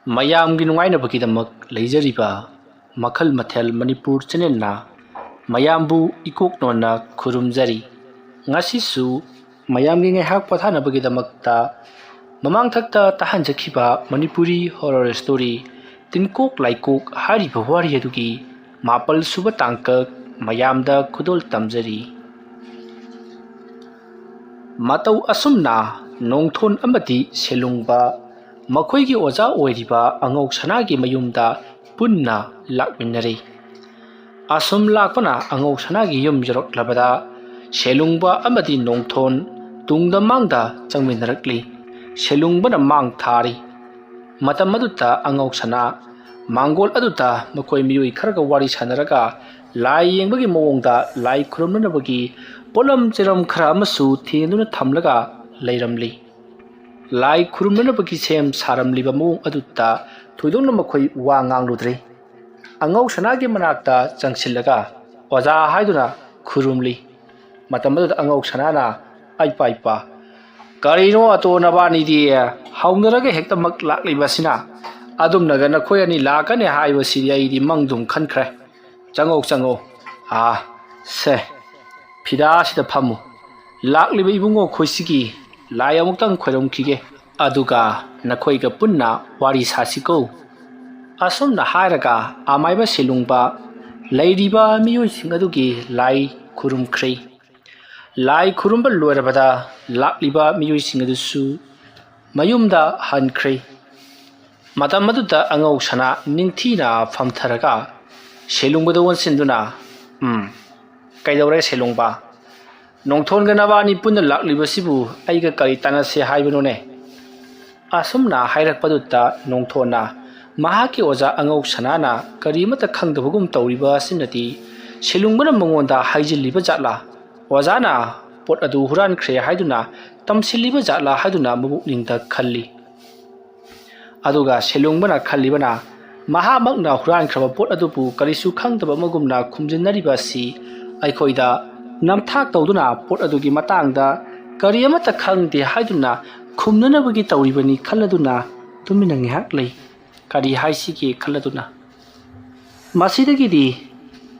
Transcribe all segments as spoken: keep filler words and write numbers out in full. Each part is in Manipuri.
ꯃꯌꯥꯝꯒꯤ ꯅꯨꯡꯉꯥꯏꯅꯕꯒꯤꯗꯃꯛ ꯂꯩꯖꯔꯤꯕ ꯃꯈꯜ ꯃꯊꯦꯜ ꯃꯅꯤꯄꯨꯔ ꯆꯦꯅꯦꯜꯅ ꯃꯌꯥꯝꯕꯨ ꯏꯀꯣꯛ ꯅꯣꯟꯅ ꯈꯨꯔꯨꯝꯖꯔꯤ꯫ ꯉꯁꯤꯁꯨ ꯃꯌꯥꯝꯒꯤ ꯉꯥꯏꯍꯥꯛ ꯄꯣꯊꯥꯅꯕꯒꯤꯗꯃꯛꯇ ꯃꯃꯥꯡꯊꯛꯇ ꯇꯥꯍꯟꯖꯈꯤꯕ ꯃꯅꯤꯄꯨꯔꯤ ꯍꯣꯔꯔ ꯁ꯭ꯇꯣꯔꯤ ꯇꯤꯟꯀꯣꯛ ꯂꯥꯏꯀꯣꯛ ꯍꯥꯏꯔꯤꯕ ꯋꯥꯔꯤ ꯑꯗꯨꯒꯤ ꯃꯥꯄꯜ ꯁꯨꯕ ꯇꯥꯡꯀꯛ ꯃꯌꯥꯝꯗ ꯈꯨꯗꯣꯜ ꯇꯝꯖꯔꯤ꯫ ꯃꯇꯧ ꯑꯁꯨꯝꯅ ꯅꯣꯡꯊꯣꯟ ꯑꯃꯗꯤ ꯁꯦꯂꯨꯡꯕ ꯃꯈꯣꯏꯒꯤ ꯑꯣꯖꯥ ꯑꯣꯏꯔꯤꯕ ꯑꯉꯧ ꯁꯅꯥꯒꯤ ꯃꯌꯨꯝꯗ ꯄꯨꯟꯅ ꯂꯥꯛꯃꯤꯟꯅꯔꯤ꯫ ꯑꯁꯨꯝ ꯂꯥꯛꯄꯅ ꯑꯉꯧ ꯁꯅꯥꯒꯤ ꯌꯨꯝ ꯌꯧꯔꯛꯂꯕꯗ ꯁꯦꯂꯨꯡꯕ ꯑꯃꯗꯤ ꯅꯣꯡꯊꯣꯟ ꯇꯨꯡꯗ ꯃꯥꯡꯗ ꯆꯪꯃꯤꯟꯅꯔꯛꯂꯤ꯫ ꯁꯦꯂꯨꯡꯕꯅ ꯃꯥꯡ ꯊꯥꯔꯤ꯫ ꯃꯇꯝ ꯑꯗꯨꯗ ꯑꯉꯧ ꯁꯅꯥ ꯃꯥꯡꯒꯣꯜ ꯑꯗꯨꯗ ꯃꯈꯣꯏ ꯃꯤꯑꯣꯏ ꯈꯔꯒ ꯋꯥꯔꯤ ꯁꯥꯟꯅꯔꯒ ꯂꯥꯏ ꯌꯦꯡꯕꯒꯤ ꯃꯑꯣꯡꯗ ꯂꯥꯏ ꯈꯨꯔꯨꯝꯅꯅꯕꯒꯤ ꯄꯣꯠꯂꯝ ꯆꯩꯔꯝ ꯈꯔ ꯑꯃꯁꯨ ꯊꯦꯡꯗꯨꯅ ꯊꯝꯂꯒ ꯂꯩꯔꯝꯂꯤ꯫ ꯂꯥꯏ ꯈꯨꯔꯨꯝꯅꯅꯕꯒꯤ ꯁꯦꯝ ꯁꯥꯔꯝꯂꯤꯕ ꯃꯑꯣꯡ ꯑꯗꯨꯗ ꯊꯣꯏꯗꯣꯛꯅ ꯃꯈꯣꯏ ꯋꯥ ꯉꯥꯡꯂꯨꯗ꯭ꯔꯦ꯫ ꯑꯉꯧ ꯁꯅꯥꯒꯤ ꯃꯅꯥꯛꯇ ꯆꯪꯁꯤꯜꯂꯒ ꯑꯣꯖꯥ ꯍꯥꯏꯗꯨꯅ ꯈꯨꯔꯨꯝꯂꯤ꯫ ꯃꯇꯝ ꯑꯗꯨꯗ ꯑꯉꯧ ꯁꯅꯥꯅ, "ꯑꯩꯄꯥ ꯏꯄꯥ, ꯀꯔꯤꯅꯣ ꯑꯇꯣ ꯅꯕꯥꯅꯤꯗꯤ ꯍꯧꯅꯔꯒ ꯍꯦꯛꯇꯃꯛ ꯂꯥꯛꯂꯤꯕꯁꯤꯅ? ꯑꯗꯨꯝꯅꯒ ꯅꯈꯣꯏ ꯑꯅꯤ ꯂꯥꯛꯀꯅꯤ ꯍꯥꯏꯕꯁꯤꯗꯤ ꯑꯩꯗꯤ ꯃꯪꯗꯨꯝ ꯈꯟꯈ꯭ꯔꯦ꯫ ꯆꯪꯉꯧ ꯆꯪꯉꯧ꯫ ꯑꯥ, ꯁꯦ, ꯐꯤꯗꯥꯁꯤꯗ ꯐꯝꯃꯨ꯫ ꯂꯥꯛꯂꯤꯕ ꯏꯕꯨꯡꯉꯣ ꯈꯣꯏꯁꯤꯒꯤ ꯂꯥꯏ ꯑꯃꯨꯛꯇꯪ ꯈꯣꯏꯔꯝꯈꯤꯒꯦ꯫ ꯑꯗꯨꯒ ꯅꯈꯣꯏꯒ ꯄꯨꯟꯅ ꯋꯥꯔꯤ ꯁꯥꯁꯤꯀꯣ꯫" ꯑꯁꯨꯝꯅ ꯍꯥꯏꯔꯒ ꯑꯃꯥꯏꯕ ꯁꯦꯂꯨꯡꯕ ꯂꯩꯔꯤꯕ ꯃꯤꯑꯣꯏꯁꯤꯡ ꯑꯗꯨꯒꯤ ꯂꯥꯏ ꯈꯨꯔꯨꯝꯈ꯭ꯔꯦ꯫ ꯂꯥꯏ ꯈꯨꯔꯨꯝꯕ ꯂꯣꯏꯔꯕꯗ ꯂꯥꯛꯂꯤꯕ ꯃꯤꯑꯣꯏꯁꯤꯡ ꯑꯗꯨꯁꯨ ꯃꯌꯨꯝꯗ ꯍꯟꯈ꯭ꯔꯦ꯫ ꯃꯇꯝ ꯑꯗꯨꯗ ꯑꯉꯧ ꯁꯅꯥ ꯅꯤꯡꯊꯤꯅ ꯐꯝꯊꯔꯒ ꯁꯦꯂꯨꯡꯕꯗ ꯑꯣꯟꯁꯤꯟꯗꯨꯅ, "ꯎꯝ, ꯀꯩꯗꯧꯔꯦ ꯁꯦꯂꯨꯡꯕ? ꯅꯣꯡꯊꯣꯟꯒ ꯅꯕꯥꯅꯤ ꯄꯨꯟꯅ ꯂꯥꯛꯂꯤꯕꯁꯤꯕꯨ ꯑꯩꯒ ꯀꯔꯤ ꯇꯥꯟꯅꯁꯦ ꯍꯥꯏꯕꯅꯣꯅꯦ?" ꯑꯁꯨꯝꯅ ꯍꯥꯏꯔꯛꯄꯗꯨꯗ ꯅꯣꯡꯊꯣꯟꯅ ꯃꯍꯥꯛꯀꯤ ꯑꯣꯖꯥ ꯑꯉꯧ ꯁꯅꯥꯅ ꯀꯔꯤꯃꯠꯇ ꯈꯪꯗꯕꯒꯨꯝ ꯇꯧꯔꯤꯕ ꯑꯁꯤꯅꯗꯤ ꯁꯦꯂꯨꯡꯕꯅ ꯃꯉꯣꯟꯗ ꯍꯥꯏꯖꯤꯜꯂꯤꯕ ꯖꯥꯠꯂꯥ? ꯑꯣꯖꯥꯅ ꯄꯣꯠ ꯑꯗꯨ ꯍꯨꯔꯥꯟꯈ꯭ꯔꯦ ꯍꯥꯏꯗꯨꯅ ꯇꯝꯁꯤꯜꯂꯤꯕ ꯖꯥꯠꯂꯥ ꯍꯥꯏꯗꯨꯅ ꯃꯄꯨꯛꯅꯤꯡꯗ ꯈꯜꯂꯤ꯫ ꯑꯗꯨꯒ ꯁꯦꯂꯨꯡꯕꯅ ꯈꯜꯂꯤꯕꯅ, ꯃꯍꯥꯛꯃꯛꯅ ꯍꯨꯔꯥꯟꯈ꯭ꯔꯕ ꯄꯣꯠ ꯑꯗꯨꯕꯨ ꯀꯔꯤꯁꯨ ꯈꯪꯗꯕ ꯑꯃꯒꯨꯝꯅ ꯈꯨꯝꯖꯤꯟꯅꯔꯤꯕ ꯑꯁꯤ ꯑꯩꯈꯣꯏꯗ ꯅꯝꯊꯥꯛ ꯇꯧꯗꯨꯅ ꯄꯣꯠ ꯑꯗꯨꯒꯤ ꯃꯇꯥꯡꯗ ꯀꯔꯤ ꯑꯃꯠꯇ ꯈꯪꯗꯦ ꯍꯥꯏꯗꯨꯅ ꯈꯨꯝꯅꯅꯕꯒꯤ ꯇꯧꯔꯤꯕꯅꯤ ꯈꯜꯂꯗꯨꯅ ꯇꯨꯃꯤꯟꯅ ꯉꯥꯏꯍꯥꯛ ꯂꯩ꯫ ꯀꯔꯤ ꯍꯥꯏꯁꯤꯒꯦ ꯈꯜꯂꯗꯨꯅ꯫ ꯃꯁꯤꯗꯒꯤꯗꯤ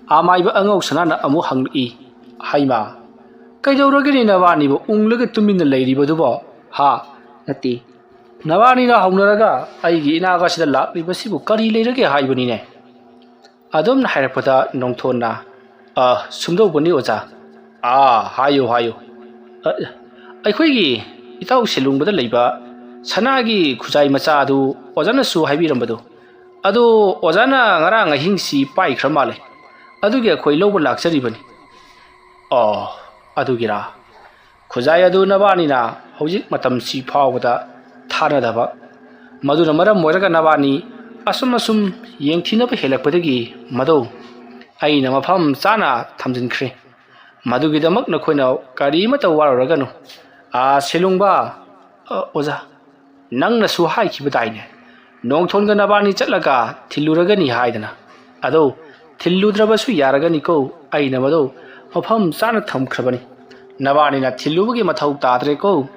ꯑꯃꯥꯏꯕ ꯑꯉꯧ ꯁꯅꯥꯅ ꯑꯃꯨꯛ ꯍꯪꯂꯛꯏ, "ꯍꯩꯃꯥ, ꯀꯩꯗꯧꯔꯒꯦꯅꯦ ꯅꯕꯥꯅꯤꯕꯨ ꯎꯪꯂꯒ ꯇꯨꯃꯤꯟꯅ ꯂꯩꯔꯤꯕꯗꯨꯕꯣ? ꯍꯥ? ꯅꯠꯇꯦ, ꯅꯕꯥꯅꯤꯅ ꯍꯧꯅꯔꯒ ꯑꯩꯒꯤ ꯏꯅꯥꯛ ꯑꯁꯤꯗ ꯂꯥꯛꯂꯤꯕꯁꯤꯕꯨ ꯀꯔꯤ ꯂꯩꯔꯒꯦ ꯍꯥꯏꯕꯅꯤꯅꯦ?" ꯑꯗꯨꯝꯅ ꯍꯥꯏꯔꯛꯄꯗ ꯅꯣꯡꯊꯣꯟꯅ, "ꯑ, ꯁꯨꯝꯗꯧꯕꯅꯤ ꯑꯣꯖꯥ꯫ ꯑꯥ, ꯍꯥꯏꯌꯨ, ꯍꯥꯏꯌꯨ꯫ ꯑ, ꯑꯩꯈꯣꯏꯒꯤ ꯏꯇꯥꯎ ꯁꯦꯂꯨꯡꯕꯗ ꯂꯩꯕ ꯁꯅꯥꯒꯤ ꯈꯨꯖꯥꯏ ꯃꯆꯥ ꯑꯗꯨ ꯑꯣꯖꯥꯅꯁꯨ ꯍꯥꯏꯕꯤꯔꯝꯕꯗꯣ, ꯑꯗꯨ ꯑꯣꯖꯥꯅ ꯉꯔꯥꯡ ꯑꯍꯤꯡꯁꯤ ꯄꯥꯏꯈ꯭ꯔ ꯃꯥꯜꯂꯦ꯫ ꯑꯗꯨꯒꯤ ꯑꯩꯈꯣꯏ ꯂꯧꯕ ꯂꯥꯛꯆꯔꯤꯕꯅꯤ꯫" "ꯑꯣ, ꯑꯗꯨꯒꯤꯔꯥ? ꯈꯨꯖꯥꯏ ꯑꯗꯨ ꯅꯕꯥꯅꯤꯅ ꯍꯧꯖꯤꯛ ꯃꯇꯝꯁꯤ ꯐꯥꯎꯕꯗ ꯊꯥꯅꯗꯕ, ꯃꯗꯨꯅ ꯃꯔꯝ ꯑꯣꯏꯔꯒ ꯅꯕꯥꯅꯤ ꯑꯁꯨꯝ ꯑꯁꯨꯝ ꯌꯦꯡꯊꯤꯅꯕ ꯍꯦꯜꯂꯛꯄꯗꯒꯤ ꯃꯗꯨ ꯑꯩꯅ ꯃꯐꯝ ꯆꯥꯅ ꯊꯝꯖꯤꯟꯈ꯭ꯔꯦ꯫ ꯃꯗꯨꯒꯤꯗꯃꯛ ꯅꯈꯣꯏꯅ ꯀꯔꯤꯃꯠꯇ ꯋꯥꯔꯨꯔꯒꯅꯨ꯫ ꯑꯥ, ꯁꯦꯂꯨꯡꯕ, ꯑ, ꯑꯣꯖꯥ, ꯅꯪꯅꯁꯨ ꯍꯥꯏꯈꯤꯕꯗꯥꯏꯅꯦ, ꯅꯣꯡꯊꯣꯟꯒ ꯅꯕꯥꯅꯤ ꯆꯠꯂꯒ ꯊꯤꯜꯂꯨꯔꯒꯅꯤ ꯍꯥꯏꯗꯅ? ꯑꯗꯣ ꯊꯤꯜꯂꯨꯗ꯭ꯔꯕꯁꯨ ꯌꯥꯔꯒꯅꯤꯀꯣ, ꯑꯩꯅ ꯃꯗꯣ ꯃꯐꯝ ꯆꯥꯅ ꯊꯝꯈ꯭ꯔꯕꯅꯤ꯫ ꯅꯕꯥꯅꯤꯅ ꯊꯤꯜꯂꯨꯕꯒꯤ ꯃꯊꯧ ꯇꯥꯗ꯭ꯔꯦꯀꯣ꯫"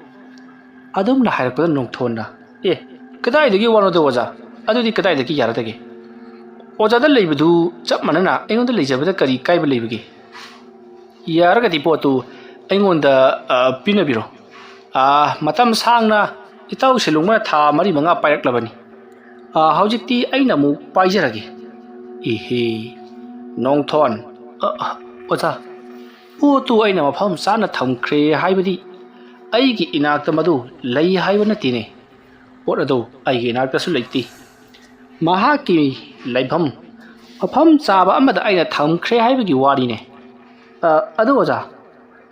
ꯑꯗꯨꯝꯅ ꯍꯥꯏꯔꯛꯄꯗ ꯅꯣꯡꯊꯣꯟꯅ, "ꯑꯦ, ꯀꯗꯥꯏꯗꯒꯤ ꯋꯥꯅꯣꯗꯣ ꯑꯣꯖꯥ? ꯑꯗꯨꯗꯤ ꯀꯗꯥꯏꯗꯒꯤ ꯌꯥꯔꯗꯒꯦ? ꯑꯣꯖꯥꯗ ꯂꯩꯕꯗꯨ ꯆꯞ ꯃꯥꯟꯅꯅ ꯑꯩꯉꯣꯟꯗ ꯂꯩꯖꯕꯗ ꯀꯔꯤ ꯀꯥꯏꯕ ꯂꯩꯕꯒꯦ? ꯌꯥꯔꯒꯗꯤ ꯄꯣꯠꯇꯨ ꯑꯩꯉꯣꯟꯗ, ꯑ, ꯄꯤꯅꯕꯤꯔꯣ꯫ ꯑ, ꯃꯇꯝ ꯁꯥꯡꯅ ꯏꯇꯥꯎ ꯁꯦꯂꯨꯡꯕꯅ ꯊꯥ ꯃꯔꯤ ꯃꯉꯥ ꯄꯥꯏꯔꯛꯂꯕꯅꯤ꯫ ꯑ, ꯍꯧꯖꯤꯛꯇꯤ ꯑꯩꯅ ꯑꯃꯨꯛ ꯄꯥꯏꯖꯔꯒꯦ꯫" "ꯏꯍꯦ, ꯅꯣꯡꯊꯣꯟ, ꯑ, ꯑ, ꯑꯣꯖꯥ, ꯄꯣꯠꯇꯨ ꯑꯩꯅ ꯃꯐꯝ ꯆꯥꯅ ꯊꯝꯈ꯭ꯔꯦ ꯍꯥꯏꯕꯗꯤ ꯑꯩꯒꯤ ꯏꯅꯥꯛꯇ ꯃꯗꯨ ꯂꯩ ꯍꯥꯏꯕ ꯅꯠꯇꯦꯅꯦ꯫ ꯄꯣꯠ ꯑꯗꯨ ꯑꯩꯒꯤ ꯏꯅꯥꯛꯇꯁꯨ ꯂꯩꯇꯦ꯫ ꯃꯍꯥꯛꯀꯤ ꯂꯩꯐꯝ ꯃꯐꯝ ꯆꯥꯕ ꯑꯃꯗ ꯑꯩꯅ ꯊꯝꯈ꯭ꯔꯦ ꯍꯥꯏꯕꯒꯤ ꯋꯥꯔꯤꯅꯦ꯫ ꯑ, ꯑꯗꯨ ꯑꯣꯖꯥ,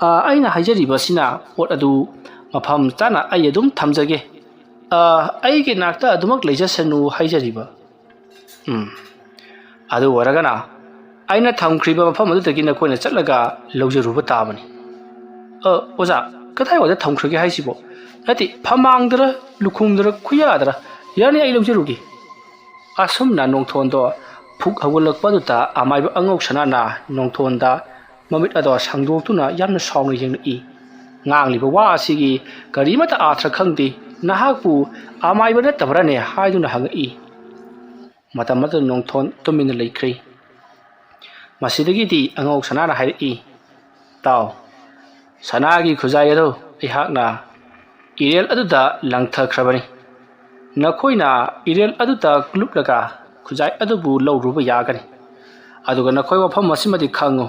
ꯑ, ꯑꯩꯅ ꯍꯥꯏꯖꯔꯤꯕꯁꯤꯅ ꯄꯣꯠ ꯑꯗꯨ ꯃꯐꯝ ꯆꯥꯅ ꯑꯩ ꯑꯗꯨꯝ ꯊꯝꯖꯒꯦ꯫ ꯑ, ꯑꯩꯒꯤ ꯅꯥꯛꯇ ꯑꯗꯨꯃꯛ ꯂꯩꯖꯁꯅꯨ ꯍꯥꯏꯖꯔꯤꯕ꯫" "ꯎꯝ, ꯑꯗꯨ ꯑꯣꯏꯔꯒꯅ ꯑꯩꯅ ꯊꯝꯈ꯭ꯔꯤꯕ ꯃꯐꯝ ꯑꯗꯨꯗꯒꯤ ꯅꯈꯣꯏꯅ ꯆꯠꯂꯒ ꯂꯧꯖꯔꯨꯕ ꯇꯥꯕꯅꯤ꯫" "ꯑ, ꯑꯣꯖꯥ, ꯀꯗꯥꯏꯋꯥꯏꯗ ꯊꯝꯈ꯭ꯔꯒꯦ ꯍꯥꯏꯁꯤꯕꯣ? ꯅꯠꯇꯦ, ꯐꯃꯥꯡꯗꯔ, ꯂꯨꯈꯣꯡꯗꯔ, ꯈꯨꯌꯥꯗꯔ? ꯌꯥꯅꯤ, ꯑꯩ ꯂꯧꯖꯔꯨꯒꯦ꯫" ꯑꯁꯨꯝꯅ ꯅꯣꯡꯊꯣꯟꯗꯣ ꯐꯨꯛ ꯍꯧꯒꯠꯂꯛꯄꯗꯨꯗ ꯑꯃꯥꯏꯕ ꯑꯉꯧ ꯁꯅꯥꯅ ꯅꯣꯡꯊꯣꯟꯗ ꯃꯃꯤꯠ ꯑꯗꯣ ꯁꯥꯡꯗꯣꯛꯇꯨꯅ ꯌꯥꯝꯅ ꯁꯥꯎꯅ ꯌꯦꯡꯂꯛꯏ꯫ "ꯉꯥꯡꯂꯤꯕ ꯋꯥ ꯑꯁꯤꯒꯤ ꯀꯔꯤꯃꯠꯇ ꯑꯥꯊ꯭ꯔ ꯈꯪꯗꯦ꯫ ꯅꯍꯥꯛꯄꯨ ꯑꯃꯥꯏꯕ ꯅꯠꯇꯕ꯭ꯔꯥꯅꯦ?" ꯍꯥꯏꯗꯨꯅ ꯍꯪꯉꯛꯏ꯫ ꯃꯇꯝ ꯑꯗꯨꯗ ꯅꯣꯡꯊꯣꯟ ꯇꯨꯃꯤꯟꯅ ꯂꯩꯈ꯭ꯔꯦ꯫ ꯃꯁꯤꯗꯒꯤꯗꯤ ꯑꯉꯧ ꯁꯅꯥꯅ ꯍꯥꯏꯔꯛꯏ, "ꯇꯥꯎ, ꯁꯅꯥꯒꯤ ꯈꯨꯖꯥꯏ ꯑꯗꯨ ꯑꯩꯍꯥꯛꯅ ꯏꯔꯦꯜ ꯑꯗꯨꯗ ꯂꯪꯊꯈ꯭ꯔꯕꯅꯤ꯫ ꯅꯈꯣꯏꯅ ꯏꯔꯦꯜ ꯑꯗꯨꯗ ꯀꯨꯂꯨꯞꯂꯒ ꯈꯨꯖꯥꯏ ꯑꯗꯨꯕꯨ ꯂꯧꯔꯨꯕ ꯌꯥꯒꯅꯤ꯫ ꯑꯗꯨꯒ ꯅꯈꯣꯏ ꯋꯥꯐꯝ ꯑꯁꯤꯃꯗꯤ ꯈꯪꯉꯨ,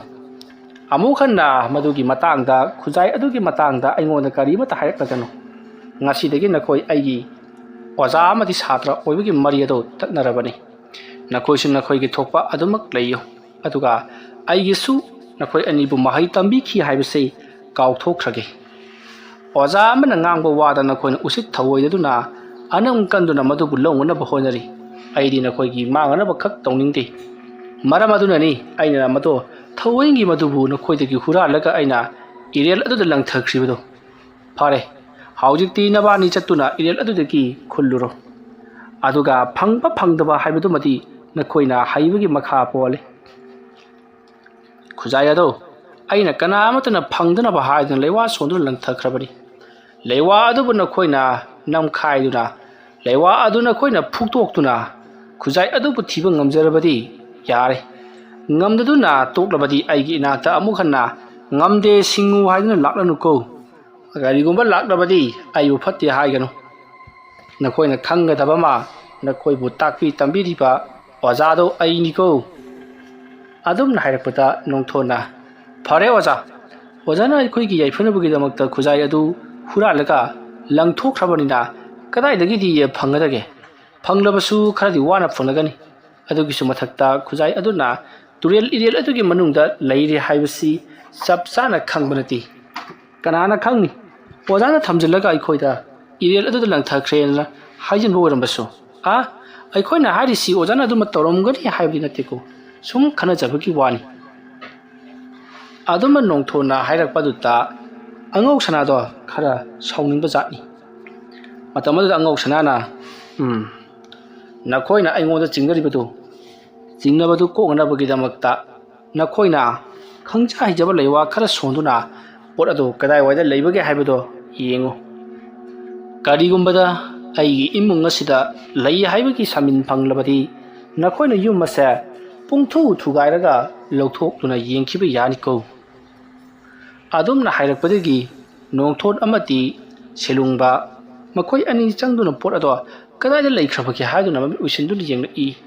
ꯑꯃꯨꯛ ꯍꯟꯅ ꯃꯗꯨꯒꯤ ꯃꯇꯥꯡꯗ, ꯈꯨꯖꯥꯏ ꯑꯗꯨꯒꯤ ꯃꯇꯥꯡꯗ ꯑꯩꯉꯣꯟꯗ ꯀꯔꯤꯃꯠꯇ ꯍꯥꯏꯔꯛꯂꯒꯅꯨ꯫ ꯉꯁꯤꯗꯒꯤ ꯅꯈꯣꯏ ꯑꯩꯒꯤ ꯑꯣꯖꯥ ꯑꯃꯗꯤ ꯁꯥꯇ꯭ꯔ ꯑꯣꯏꯕꯒꯤ ꯃꯔꯤ ꯑꯗꯨ ꯇꯠꯅꯔꯕꯅꯤ꯫ ꯅꯈꯣꯏꯁꯨ ꯅꯈꯣꯏꯒꯤ ꯊꯣꯛꯄ ꯑꯗꯨꯃꯛ ꯂꯩꯌꯨ꯫ ꯑꯗꯨꯒ ꯑꯩꯒꯤꯁꯨ ꯅꯈꯣꯏ ꯑꯅꯤꯕꯨ ꯃꯍꯩ ꯇꯝꯕꯤꯈꯤ ꯍꯥꯏꯕꯁꯤ ꯀꯥꯎꯊꯣꯛꯈ꯭ꯔꯒꯦ꯫ ꯑꯣꯖꯥ ꯑꯃꯅ ꯉꯥꯡꯕ ꯋꯥꯗ ꯅꯈꯣꯏꯅ ꯎꯁꯤꯠ ꯊꯑꯣꯏꯗꯗꯨꯅ ꯑꯅꯝ ꯀꯟꯗꯨꯅ ꯃꯗꯨꯕꯨ ꯂꯧꯅꯅꯕ ꯍꯣꯠꯅꯔꯤ꯫ ꯑꯩꯗꯤ ꯅꯈꯣꯏꯒꯤ ꯃꯥꯡꯅꯅꯕ ꯈꯛ ꯇꯧꯅꯤꯡꯗꯦ꯫ ꯃꯔꯝ ꯑꯗꯨꯅꯅꯤ ꯑꯩꯅ ꯃꯗꯨ ꯊꯑꯣꯏꯒꯤ ꯃꯗꯨꯕꯨ ꯅꯈꯣꯏꯗꯒꯤ ꯍꯨꯔꯥꯜꯂꯒ ꯑꯩꯅ ꯏꯔꯦꯜ ꯑꯗꯨꯗ ꯂꯪꯊꯈ꯭ꯔꯤꯕꯗꯨ꯫ ꯐꯔꯦ, ꯍꯧꯖꯤꯛꯇꯤ ꯅꯕꯥꯅꯤ ꯆꯠꯇꯨꯅ ꯏꯔꯦꯜ ꯑꯗꯨꯗꯒꯤ ꯈꯨꯜꯂꯨꯔꯣ꯫ ꯑꯗꯨꯒ ꯐꯪꯕ ꯐꯪꯗꯕ ꯍꯥꯏꯕꯗꯨꯃꯗꯤ ꯅꯈꯣꯏꯅ ꯍꯩꯕꯒꯤ ꯃꯈꯥ ꯄꯣꯜꯂꯤ꯫ ꯈꯨꯖꯥꯏ ꯑꯗꯣ ꯑꯩꯅ ꯀꯅꯥ ꯑꯃꯠꯇꯅ ꯐꯪꯗꯅꯕ ꯍꯥꯏꯗꯨꯅ ꯂꯩꯋꯥ ꯁꯣꯟꯗꯨꯅ ꯂꯪꯊꯈ꯭ꯔꯕꯅꯤ꯫ ꯂꯩꯋꯥ ꯑꯗꯨꯕꯨ ꯅꯈꯣꯏꯅ ꯅꯝꯈꯥꯏꯗꯨꯅ, ꯂꯩꯋꯥ ꯑꯗꯨ ꯅꯈꯣꯏꯅ ꯐꯨꯛꯇꯣꯛꯇꯨꯅ ꯈꯨꯖꯥꯏ ꯑꯗꯨꯕꯨ ꯊꯤꯕ ꯉꯝꯖꯔꯕꯗꯤ ꯌꯥꯔꯦ꯫ ꯉꯝꯗꯗꯨꯅ ꯇꯣꯛꯂꯕꯗꯤ ꯑꯩꯒꯤ ꯏꯅꯥꯛꯇ ꯑꯃꯨꯛ ꯍꯟꯅ "ꯉꯝꯗꯦ, ꯁꯤꯡꯉꯨ" ꯍꯥꯏꯗꯨꯅ ꯂꯥꯛꯂꯅꯨꯀꯣ꯫ ꯀꯔꯤꯒꯨꯝꯕ ꯂꯥꯛꯂꯕꯗꯤ ꯑꯩꯕꯨ ꯐꯠꯇꯦ ꯍꯥꯏꯒꯅꯨ꯫ ꯅꯈꯣꯏꯅ ꯈꯪꯒꯗꯕ ꯑꯃ, ꯅꯈꯣꯏꯕꯨ ꯇꯥꯛꯄꯤ ꯇꯝꯕꯤꯔꯤꯕ ꯑꯣꯖꯥꯗꯣ ꯑꯩꯅꯤꯀꯣ꯫ ꯑꯗꯨꯝꯅ ꯍꯥꯏꯔꯛꯄꯗ ꯅꯣꯡꯊꯣꯟꯅ, "ꯐꯔꯦ ꯑꯣꯖꯥ, ꯑꯣꯖꯥꯅ ꯑꯩꯈꯣꯏꯒꯤ ꯌꯥꯏꯐꯅꯕꯒꯤꯗꯃꯛꯇ ꯈꯨꯖꯥꯏ ꯑꯗꯨ ꯍꯨꯔꯥꯜꯂꯒ ꯂꯪꯊꯣꯛꯈ꯭ꯔꯕꯅꯤꯅ ꯀꯗꯥꯏꯗꯒꯤꯗꯤ ꯐꯪꯒꯗꯒꯦ? ꯐꯪꯂꯕꯁꯨ ꯈꯔꯗꯤ ꯋꯥꯅ ꯐꯪꯂꯒꯅꯤ꯫ ꯑꯗꯨꯒꯤꯁꯨ ꯃꯊꯛꯇ ꯈꯨꯖꯥꯏ ꯑꯗꯨꯅ ꯇꯨꯔꯦꯜ ꯏꯔꯦꯜ ꯑꯗꯨꯒꯤ ꯃꯅꯨꯡꯗ ꯂꯩꯔꯦ ꯍꯥꯏꯕꯁꯤ ꯆꯞ ꯆꯥꯅ ꯈꯪꯕ ꯅꯠꯇꯦ꯫ ꯀꯅꯥꯅ ꯈꯪꯅꯤ? ꯑꯣꯖꯥꯅ ꯊꯝꯖꯤꯜꯂꯒ ꯑꯩꯈꯣꯏꯗ ꯏꯔꯦꯜ ꯑꯗꯨꯗ ꯂꯪꯊꯈ꯭ꯔꯦꯅ ꯍꯥꯏꯖꯤꯟꯕ ꯑꯣꯏꯔꯝꯕꯁꯨ꯫ ꯑꯥ, ꯑꯩꯈꯣꯏꯅ ꯍꯥꯏꯔꯤꯁꯤ ꯑꯣꯖꯥꯅ ꯑꯗꯨꯃ ꯇꯧꯔꯝꯒꯅꯤ ꯍꯥꯏꯕꯗꯤ ꯅꯠꯇꯦꯀꯣ, ꯁꯨꯝ ꯈꯟꯅꯖꯕꯒꯤ ꯋꯥꯅꯤ"꯫ ꯑꯗꯨꯃ ꯅꯣꯡꯊꯣꯟꯅ ꯍꯥꯏꯔꯛꯄꯗꯨꯗ ꯑꯉꯧ ꯁꯅꯥꯗꯣ ꯈꯔ ꯁꯥꯎꯅꯤꯡꯕ ꯖꯥꯠꯅꯤ꯫ ꯃꯇꯝ ꯑꯗꯨꯗ ꯑꯉꯧ ꯁꯅꯥꯅ, "ꯎꯝ, ꯅꯈꯣꯏꯅ ꯑꯩꯉꯣꯟꯗ ꯆꯤꯡꯅꯔꯤꯕꯗꯨ, ꯆꯤꯡꯅꯕꯗꯨ ꯀꯣꯛꯅꯅꯕꯒꯤꯗꯃꯛꯇ ꯅꯈꯣꯏꯅ ꯈꯪꯖ ꯍꯩꯖꯕ ꯂꯩꯋꯥ ꯈꯔ ꯁꯣꯟꯗꯨꯅ ꯄꯣꯠ ꯑꯗꯨ ꯀꯗꯥꯏꯋꯥꯏꯗ ꯂꯩꯕꯒꯦ ꯍꯥꯏꯕꯗꯣ ꯌꯦꯡꯉꯨ꯫ ꯀꯔꯤꯒꯨꯝꯕꯗ ꯑꯩꯒꯤ ꯏꯃꯨꯡ ꯑꯁꯤꯗ ꯂꯩ ꯍꯥꯏꯕꯒꯤ ꯁꯥꯃꯤꯟ ꯐꯪꯂꯕꯗꯤ ꯅꯈꯣꯏꯅ ꯌꯨꯝ ꯑꯁꯦ ꯄꯨꯡꯊꯨ ꯊꯨꯒꯥꯏꯔꯒ ꯂꯧꯊꯣꯛꯇꯨꯅ ꯌꯦꯡꯈꯤꯕ ꯌꯥꯅꯤꯀꯣ꯫ ꯑꯗꯨꯝꯅ ꯍꯥꯏꯔꯛꯄꯗꯒꯤ ꯅꯣꯡꯊꯣꯟ ꯑꯃꯗꯤ ꯁꯦꯂꯨꯡꯕ, ꯃꯈꯣꯏ ꯑꯅꯤ ꯆꯪꯗꯨꯅ ꯄꯣꯠ ꯑꯗꯣ ꯀꯗꯥꯏꯗ ꯂꯩꯈ꯭ꯔꯕꯒꯦ ꯍꯥꯏꯗꯨꯅ ꯃꯃꯤꯠ ꯎꯏꯁꯤꯟꯗꯨꯅ ꯌꯦꯡꯂꯛꯏ꯫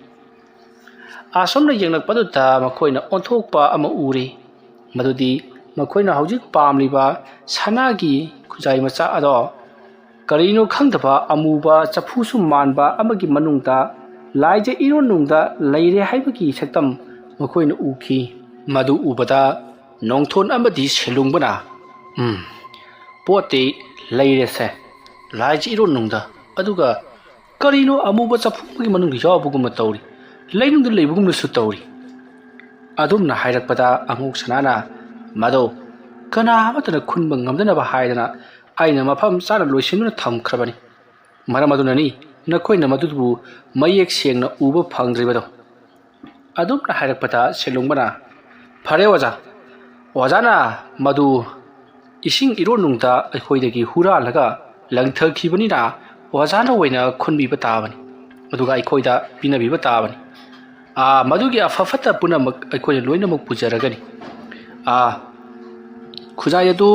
ꯑꯁꯣꯝꯗ ꯌꯦꯡꯂꯛꯄꯗꯨꯗ ꯃꯈꯣꯏꯅ ꯑꯣꯟꯊꯣꯛꯄ ꯑꯃ ꯎꯔꯦ꯫ ꯃꯗꯨꯗꯤ ꯃꯈꯣꯏꯅ ꯍꯧꯖꯤꯛ ꯄꯥꯝꯂꯤꯕ ꯁꯅꯥꯒꯤ ꯈꯨꯖꯥꯏ ꯃꯆꯥ ꯑꯗꯣ ꯀꯔꯤꯅꯣ ꯈꯪꯗꯕ ꯑꯃꯨꯕ ꯆꯐꯨꯁꯨ ꯃꯥꯟꯕ ꯑꯃꯒꯤ ꯃꯅꯨꯡꯗ ꯂꯥꯏꯖ ꯏꯔꯣꯟꯅꯨꯡꯗ ꯂꯩꯔꯦ ꯍꯥꯏꯕꯒꯤ ꯁꯛꯇꯝ ꯃꯈꯣꯏꯅ ꯎꯈꯤ꯫ ꯃꯗꯨ ꯎꯕꯗ ꯅꯣꯡꯊꯣꯟ ꯑꯃꯗꯤ ꯁꯦꯂꯨꯡꯕꯅ, "ꯎꯝ, ꯄꯣꯠꯇꯤ ꯂꯩꯔꯦꯁꯦ, ꯂꯥꯏꯖ ꯏꯔꯣꯟꯅꯨꯡꯗ, ꯑꯗꯨꯒ ꯀꯔꯤꯅꯣ ꯑꯃꯨꯕ ꯆꯐꯨ ꯑꯃꯒꯤ ꯃꯅꯨꯡꯗ ꯌꯥꯎꯕꯒꯨꯝꯅ ꯇꯧꯔꯤ, ꯂꯩꯅꯨꯡꯗ ꯂꯩꯕꯒꯨꯝꯅꯁꯨ ꯇꯧꯔꯤ"꯫ ꯑꯗꯨꯝꯅ ꯍꯥꯏꯔꯛꯄꯗ ꯑꯉꯧ ꯁꯅꯥꯅ ꯃꯗꯣ ꯀꯅꯥ ꯑꯃꯠꯇꯅ ꯈꯨꯟꯕ ꯉꯝꯗꯅꯕ ꯍꯥꯏꯗꯅ ꯑꯩꯅ ꯃꯐꯝ ꯆꯥꯅ ꯂꯣꯏꯁꯤꯟꯗꯨꯅ ꯊꯝꯈ꯭ꯔꯕꯅꯤ꯫ ꯃꯔꯝ ꯑꯗꯨꯅꯅꯤ ꯅꯈꯣꯏꯅ ꯃꯗꯨꯕꯨ ꯃꯌꯦꯛ ꯁꯦꯡꯅ ꯎꯕ ꯐꯪꯗ꯭ꯔꯤꯕꯗꯣ꯫ ꯑꯗꯨꯝꯅ ꯍꯥꯏꯔꯛꯄꯗ ꯁꯦꯂꯨꯡꯕꯅ, "ꯐꯔꯦ ꯑꯣꯖꯥ, ꯑꯣꯖꯥꯅ ꯃꯗꯨ ꯏꯁꯤꯡ ꯏꯔꯣꯟꯅꯨꯡꯗ ꯑꯩꯈꯣꯏꯗꯒꯤ ꯍꯨꯔꯥꯜꯂꯒ ꯂꯪꯊꯈꯤꯕꯅꯤꯅ ꯑꯣꯖꯥꯅ ꯑꯣꯏꯅ ꯈꯨꯟꯕꯤꯕ ꯇꯥꯕꯅꯤ, ꯑꯗꯨꯒ ꯑꯩꯈꯣꯏꯗ ꯄꯤꯅꯕꯤꯕ ꯇꯥꯕꯅꯤ꯫ ꯑꯥ, ꯃꯗꯨꯒꯤ ꯑꯐ ꯐꯠꯇ ꯄꯨꯝꯅꯃꯛ ꯑꯩꯈꯣꯏꯅ ꯂꯣꯏꯅꯃꯛ ꯄꯨꯖꯔꯒꯅꯤ꯫ ꯑꯥ, ꯈꯨꯖꯥꯏ ꯑꯗꯨ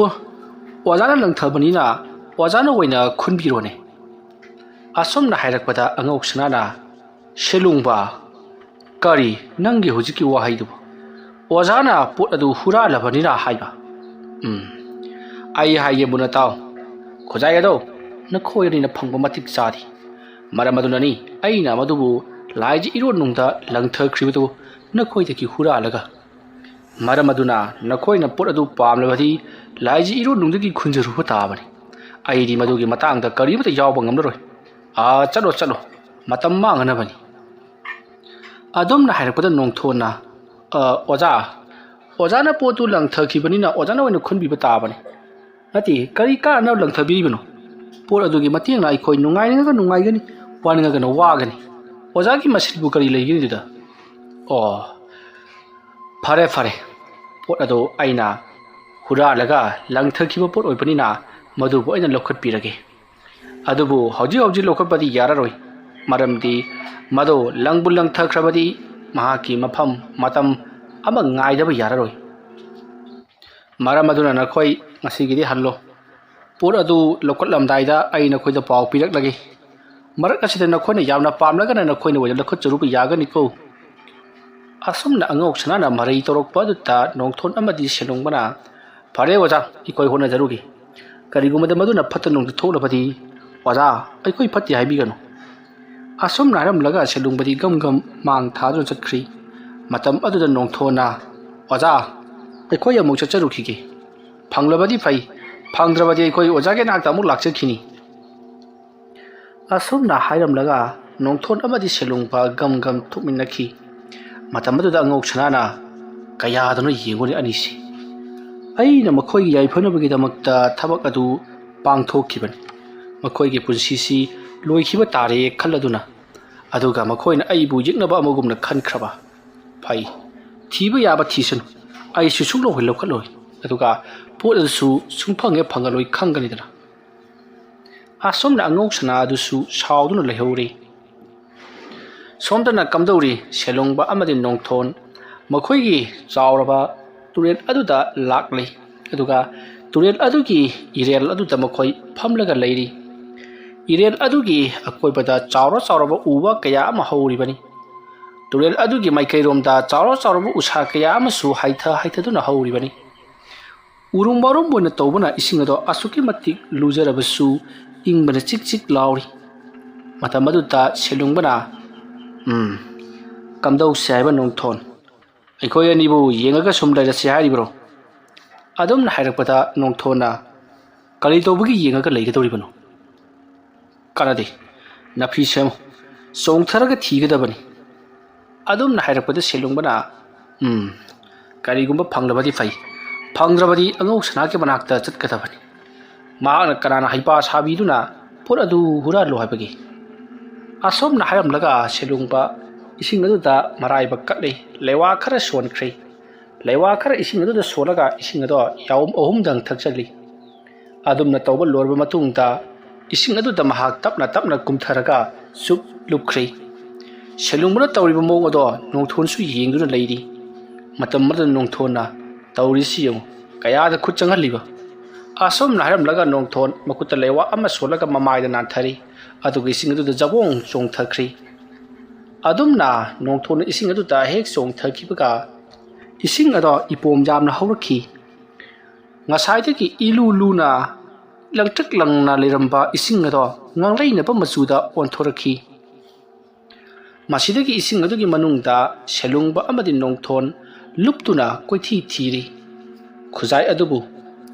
ꯑꯣꯖꯥꯅ ꯂꯪꯊꯕꯅꯤꯅ ꯑꯣꯖꯥꯅ ꯑꯣꯏꯅ ꯈꯨꯟꯕꯤꯔꯣꯅꯦ"꯫ ꯑꯁꯨꯝꯅ ꯍꯥꯏꯔꯛꯄꯗ ꯑꯉꯧ ꯁꯅꯥꯅ, "ꯁꯦꯂꯨꯡꯕ, ꯀꯔꯤ ꯅꯪꯒꯤ ꯍꯧꯖꯤꯛꯀꯤ ꯋꯥꯍꯩꯗꯨꯕꯨ? ꯑꯣꯖꯥꯅ ꯄꯣꯠ ꯑꯗꯨ ꯍꯨꯔꯥꯜꯂꯕꯅꯤꯅ ꯍꯥꯏꯕ? ꯎꯝ, ꯑꯩ ꯍꯥꯏꯒꯦ ꯃꯨꯟꯅ ꯇꯥꯎ꯫ ꯈꯨꯖꯥꯏ ꯑꯗꯣ ꯅꯈꯣꯏ ꯑꯅꯤꯅ ꯐꯪꯕ ꯃꯇꯤꯛ ꯆꯥꯔꯤ꯫ ꯃꯔꯝ ꯑꯗꯨꯅꯅꯤ ꯑꯩꯅ ꯃꯗꯨꯕꯨ ꯂꯥꯏꯖ ꯏꯔꯣꯟꯅꯨꯡꯗ ꯂꯪꯊꯈ꯭ꯔꯤꯕꯗꯨ ꯅꯈꯣꯏꯗꯒꯤ ꯍꯨꯔꯥꯜꯂꯒ꯫ ꯃꯔꯝ ꯑꯗꯨꯅ ꯅꯈꯣꯏꯅ ꯄꯣꯠ ꯑꯗꯨ ꯄꯥꯝꯂꯕꯗꯤ ꯂꯥꯏꯖ ꯏꯔꯣꯟꯅꯨꯡꯗꯒꯤ ꯈꯨꯟꯖꯔꯨꯕ ꯇꯥꯕꯅꯤ꯫ ꯑꯩꯗꯤ ꯃꯗꯨꯒꯤ ꯃꯇꯥꯡꯗ ꯀꯔꯤꯃꯠꯇ ꯌꯥꯎꯕ ꯉꯝꯂꯔꯣꯏ꯫ ꯑꯥ, ꯆꯠꯂꯣ, ꯆꯠꯂꯣ, ꯃꯇꯝ ꯃꯥꯡꯍꯟꯅꯕꯅꯤ"꯫ ꯑꯗꯨꯝꯅ ꯍꯥꯏꯔꯛꯄꯗ ꯅꯣꯡꯊꯣꯟꯅ, "ꯑ, ꯑꯣꯖꯥ, ꯑꯣꯖꯥꯅ ꯄꯣꯠꯇꯨ ꯂꯪꯊꯈꯤꯕꯅꯤꯅ ꯑꯣꯖꯥꯅ ꯑꯣꯏꯅ ꯈꯨꯟꯕꯤꯕ ꯇꯥꯕꯅꯤ"꯫ "ꯅꯠꯇꯦ, ꯀꯔꯤ ꯀꯥꯟꯅꯕ ꯂꯪꯊꯕꯤꯔꯤꯕꯅꯣ? ꯄꯣꯠ ꯑꯗꯨꯒꯤ ꯃꯇꯦꯡꯅ ꯑꯩꯈꯣꯏ ꯅꯨꯡꯉꯥꯏꯅꯤꯡꯉꯒ ꯅꯨꯡꯉꯥꯏꯒꯅꯤ, ꯋꯥꯅꯤꯡꯉꯒꯅ ꯋꯥꯒꯅꯤ꯫ ꯑꯣꯖꯥꯒꯤ ꯃꯁꯤꯟꯕꯨ ꯀꯔꯤ ꯂꯩꯒꯅꯤ ꯑꯗꯨꯗ? ꯑꯣ, ꯐꯔꯦ, ꯐꯔꯦ, ꯄꯣꯠ ꯑꯗꯨ ꯑꯩꯅ ꯍꯨꯔꯥꯜꯂꯒ ꯂꯪꯊꯈꯤꯕ ꯄꯣꯠ ꯑꯣꯏꯕꯅꯤꯅ ꯃꯗꯨꯕꯨ ꯑꯩꯅ ꯂꯧꯈꯠꯄꯤꯔꯒꯦ꯫ ꯑꯗꯨꯕꯨ ꯍꯧꯖꯤꯛ ꯍꯧꯖꯤꯛ ꯂꯧꯈꯠꯄꯗꯤ ꯌꯥꯔꯔꯣꯏ꯫ ꯃꯔꯝꯗꯤ ꯃꯗꯨ ꯂꯪꯕꯨ ꯂꯪꯊꯈ꯭ꯔꯕꯗꯤ ꯃꯍꯥꯛꯀꯤ ꯃꯐꯝ ꯃꯇꯝ ꯑꯃ ꯉꯥꯏꯗꯕ ꯌꯥꯔꯔꯣꯏ꯫ ꯃꯔꯝ ꯑꯗꯨꯅ ꯅꯈꯣꯏ ꯉꯁꯤꯒꯤꯗꯤ ꯍꯜꯂꯣ꯫ ꯄꯣꯠ ꯑꯗꯨ ꯂꯧꯈꯠꯂꯝꯗꯥꯏꯗ ꯑꯩ ꯅꯈꯣꯏꯗ ꯄꯥꯎ ꯄꯤꯔꯛꯂꯒꯦ꯫ ꯃꯔꯛ ꯑꯁꯤꯗ ꯅꯈꯣꯏꯅ ꯌꯥꯝꯅ ꯄꯥꯝꯂꯒꯅ ꯅꯈꯣꯏꯅ ꯑꯣꯏꯅ ꯂꯧꯈꯠꯆꯔꯨꯕ ꯌꯥꯒꯅꯤꯀꯣ꯫ ꯑꯁꯨꯝꯅ ꯑꯉꯧ ꯁꯅꯥꯅ ꯃꯔꯩ ꯇꯧꯔꯛꯄ ꯑꯗꯨꯗ ꯅꯣꯡꯊꯣꯟ ꯑꯃꯗꯤ ꯁꯦꯂꯨꯡꯕꯅ, "ꯐꯔꯦ ꯑꯣꯖꯥ, ꯑꯩꯈꯣꯏ ꯍꯣꯠꯅꯖꯔꯨꯒꯦ꯫ ꯀꯔꯤꯒꯨꯝꯕꯗ ꯃꯗꯨꯅ ꯐꯠꯇ ꯅꯨꯡꯗ ꯊꯣꯛꯂꯕꯗꯤ ꯑꯣꯖꯥ, ꯑꯩꯈꯣꯏ ꯐꯠꯇꯦ ꯍꯥꯏꯕꯤꯒꯅꯨ"꯫ ꯑꯁꯨꯝꯅ ꯍꯥꯏꯔꯝꯂꯒ ꯁꯦꯂꯨꯡꯕꯗꯤ ꯒꯝ ꯒꯝ ꯃꯥꯡ ꯊꯥꯗꯨꯅ ꯆꯠꯈ꯭ꯔꯤ꯫ ꯃꯇꯝ ꯑꯗꯨꯗ ꯅꯣꯡꯊꯣꯟꯅ, "ꯑꯣꯖꯥ, ꯑꯩꯈꯣꯏ ꯑꯃꯨꯛ ꯆꯠꯆꯔꯨꯈꯤꯒꯦ꯫ ꯐꯪꯂꯕꯗꯤ ꯐꯩ, ꯐꯪꯗ꯭ꯔꯕꯗꯤ ꯑꯩꯈꯣꯏ ꯑꯣꯖꯥꯒꯤ ꯅꯥꯛꯇ ꯑꯃꯨꯛ ꯂꯥꯛꯆꯈꯤꯅꯤ"꯫ ꯑꯁꯨꯝꯅ ꯍꯥꯏꯔꯝꯂꯒ ꯅꯣꯡꯊꯣꯟ ꯑꯃꯗꯤ ꯁꯦꯂꯨꯡꯕ ꯒꯝ ꯒꯝ ꯊꯣꯛꯃꯤꯟꯅꯈꯤ꯫ ꯃꯇꯝ ꯑꯗꯨꯗ ꯑꯉꯧ ꯁꯅꯥꯅ, "ꯀꯌꯥꯗꯅꯣ ꯌꯦꯡꯉꯨꯅꯦ ꯑꯅꯤꯁꯤ꯫ ꯑꯩꯅ ꯃꯈꯣꯏꯒꯤ ꯌꯥꯏꯐꯅꯕꯒꯤꯗꯃꯛꯇ ꯊꯕꯛ ꯑꯗꯨ ꯄꯥꯡꯊꯣꯛꯈꯤꯕꯅꯤ꯫ ꯃꯈꯣꯏꯒꯤ ꯄꯨꯟꯁꯤꯁꯤ ꯂꯣꯏꯈꯤꯕ ꯇꯥꯔꯦ ꯈꯜꯂꯗꯨꯅ, ꯑꯗꯨꯒ ꯃꯈꯣꯏꯅ ꯑꯩꯕꯨ ꯌꯦꯛꯅꯕ ꯑꯃꯒꯨꯝꯅ ꯈꯟꯈ꯭ꯔꯕ꯫ ꯐꯩ, ꯊꯤꯕ ꯌꯥꯕ ꯊꯤꯁꯅꯨ, ꯑꯩꯁꯨ ꯁꯨꯡꯂꯧ ꯍꯦꯛ ꯂꯧꯈꯠꯂꯣꯏ꯫ ꯑꯗꯨꯒ ꯄꯣꯠ ꯑꯗꯨꯁꯨ ꯁꯨꯡꯐꯪ ꯍꯦꯛ ꯐꯪꯉꯔꯣꯏ ꯈꯪꯒꯅꯤꯗꯅ"꯫ ꯑꯁꯨꯝꯅ ꯑꯉꯧ ꯁꯅꯥ ꯑꯗꯨꯁꯨ ꯁꯥꯎꯗꯨꯅ ꯂꯩꯍꯧꯔꯤ꯫ ꯁꯣꯝꯗꯅ ꯀꯝꯗꯧꯔꯤ, ꯁꯦꯂꯣꯡꯕ ꯑꯃꯗꯤ ꯅꯣꯡꯊꯣꯟ ꯃꯈꯣꯏꯒꯤ ꯆꯥꯎꯔꯕ ꯇꯨꯔꯦꯜ ꯑꯗꯨꯗ ꯂꯥꯛꯂꯤ꯫ ꯑꯗꯨꯒ ꯇꯨꯔꯦꯜ ꯑꯗꯨꯒꯤ ꯏꯔꯦꯜ ꯑꯗꯨꯗ ꯃꯈꯣꯏ ꯐꯝꯂꯒ ꯂꯩꯔꯤ꯫ ꯏꯔꯦꯜ ꯑꯗꯨꯒꯤ ꯑꯀꯣꯏꯕꯗ ꯆꯥꯎꯔ ꯆꯥꯎꯔꯕ ꯎ ꯋꯥ ꯀꯌꯥ ꯑꯃ ꯍꯧꯔꯤꯕꯅꯤ꯫ ꯇꯨꯔꯦꯜ ꯑꯗꯨꯒꯤ ꯃꯥꯏꯀꯩꯔꯣꯝꯗ ꯆꯥꯎꯔ ꯆꯥꯎꯔꯕ ꯎꯁꯥ ꯀꯌꯥ ꯑꯃꯁꯨ ꯍꯥꯏꯊ ꯍꯥꯏꯊꯗꯨꯅ ꯍꯧꯔꯤꯕꯅꯤ꯫ ꯎꯔꯨꯝ ꯋꯥꯔꯨꯝ ꯑꯣꯏꯅ ꯇꯧꯕꯅ ꯏꯁꯤꯡ ꯑꯗꯣ ꯑꯁꯨꯛꯀꯤ ꯃꯇꯤꯛ ꯂꯨꯖꯔꯕꯁꯨ ꯏꯪꯕꯅ ꯆꯤꯛ ꯆꯤꯛ ꯂꯥꯎꯔꯤ꯫ ꯃꯇꯝ ꯑꯗꯨꯗ ꯁꯦꯂꯨꯡꯕꯅ, "ꯎꯝ, ꯀꯝꯗꯧꯁꯦ ꯍꯥꯏꯕ ꯅꯣꯡꯊꯣꯟ? ꯑꯩꯈꯣꯏ ꯑꯅꯤꯕꯨ ꯌꯦꯡꯉꯒ ꯁꯨꯝ ꯂꯩꯔꯁꯤ ꯍꯥꯏꯔꯤꯕ꯭ꯔꯣ?" ꯑꯗꯨꯝꯅ ꯍꯥꯏꯔꯛꯄꯗ ꯅꯣꯡꯊꯣꯟꯅ, "ꯀꯔꯤ ꯇꯧꯕꯒꯤ ꯌꯦꯡꯉꯒ ꯂꯩꯒꯗꯧꯔꯤꯕꯅꯣ? ꯀꯥꯟꯅꯗꯦ, ꯅꯥꯄꯤ ꯁꯦꯝꯃꯨ, ꯆꯣꯡꯊꯔꯒ ꯊꯤꯒꯗꯕꯅꯤ"꯫ ꯑꯗꯨꯝꯅ ꯍꯥꯏꯔꯛꯄꯗ ꯁꯦꯂꯨꯡꯕꯅ, "ꯎꯝ, ꯀꯔꯤꯒꯨꯝꯕ ꯐꯪꯂꯕꯗꯤ ꯐꯩ, ꯐꯪꯗ꯭ꯔꯕꯗꯤ ꯑꯉꯧ ꯁꯅꯥꯒꯤ ꯃꯅꯥꯛꯇ ꯆꯠꯀꯗꯕꯅꯤ꯫ ꯃꯍꯥꯛꯅ ꯀꯅꯥꯅ ꯍꯩꯄꯥ ꯁꯥꯕꯤꯗꯨꯅ ꯄꯣꯠ ꯑꯗꯨ ꯍꯨꯔꯥꯜꯂꯨ ꯍꯥꯏꯕꯒꯦ?" ꯑꯁꯣꯝꯅ ꯍꯥꯏꯔꯝꯂꯒ ꯁꯦꯂꯨꯡꯕ ꯏꯁꯤꯡ ꯑꯗꯨꯗ ꯃꯔꯥꯏꯕꯛ ꯀꯠꯂꯤ꯫ ꯂꯩꯋꯥ ꯈꯔ ꯁꯣꯟꯈ꯭ꯔꯦ꯫ ꯂꯩꯋꯥ ꯈꯔ ꯏꯁꯤꯡ ꯑꯗꯨꯗ ꯁꯣꯜꯂꯒ ꯏꯁꯤꯡ ꯑꯗꯣ ꯌꯥꯎꯝ ꯑꯍꯨꯝꯗꯪ ꯊꯛꯆꯜꯂꯤ꯫ ꯑꯗꯨꯝꯅ ꯇꯧꯕ ꯂꯣꯏꯔꯕ ꯃꯇꯨꯡꯗ ꯏꯁꯤꯡ ꯑꯗꯨꯗ ꯃꯍꯥꯛ ꯇꯞꯅ ꯇꯞꯅ ꯀꯨꯝꯊꯔꯒ ꯆꯨꯞ ꯂꯨꯞꯈ꯭ꯔꯦ꯫ ꯁꯦꯂꯨꯡꯕꯅ ꯇꯧꯔꯤꯕ ꯃꯑꯣꯡ ꯑꯗꯣ ꯅꯣꯡꯊꯣꯟꯁꯨ ꯌꯦꯡꯗꯨꯅ ꯂꯩꯔꯤ꯫ ꯃꯇꯝ ꯑꯃꯗ ꯅꯣꯡꯊꯣꯟꯅ, "ꯇꯧꯔꯤꯁꯤ ꯌꯦꯡꯉꯨ, ꯀꯌꯥꯗ ꯈꯨꯠ ꯆꯪꯍꯜꯂꯤꯕ?" ꯑꯁꯨꯝꯅ ꯍꯥꯏꯔꯝꯂꯒ ꯅꯣꯡꯊꯣꯟ ꯃꯈꯨꯠꯇ ꯂꯩꯋꯥ ꯑꯃ ꯁꯣꯜꯂꯒ ꯃꯃꯥꯏꯗ ꯅꯥꯟꯊꯔꯤ꯫ ꯑꯗꯨꯒ ꯏꯁꯤꯡ ꯑꯗꯨꯗ ꯖꯕꯣꯡ ꯆꯣꯡꯊꯈ꯭ꯔꯤ꯫ ꯑꯗꯨꯝꯅ ꯅꯣꯡꯊꯣꯟꯅ ꯏꯁꯤꯡ ꯑꯗꯨꯗ ꯍꯦꯛ ꯆꯣꯡꯊꯈꯤꯕꯒ ꯏꯁꯤꯡ ꯑꯗꯣ ꯏꯄꯣꯝ ꯌꯥꯝꯅ ꯍꯧꯔꯛꯈꯤ꯫ ꯉꯁꯥꯏꯗꯒꯤ ꯏꯂꯨ ꯂꯨꯅ ꯂꯪꯇ꯭ꯔꯤꯛ ꯂꯪꯅ ꯂꯩꯔꯝꯕ ꯏꯁꯤꯡ ꯑꯗꯣ ꯉꯥꯡꯂꯩꯅꯕ ꯃꯆꯨꯗ ꯑꯣꯟꯊꯣꯔꯛꯈꯤ꯫ ꯃꯁꯤꯗꯒꯤ ꯏꯁꯤꯡ ꯑꯗꯨꯒꯤ ꯃꯅꯨꯡꯗ ꯁꯦꯂꯨꯡꯕ ꯑꯃꯗꯤ ꯅꯣꯡꯊꯣꯟ ꯂꯨꯞꯇꯨꯅ ꯀꯣꯏꯊꯤ ꯊꯤꯔꯤ꯫ ꯈꯨꯖꯥꯏ ꯑꯗꯨꯕꯨ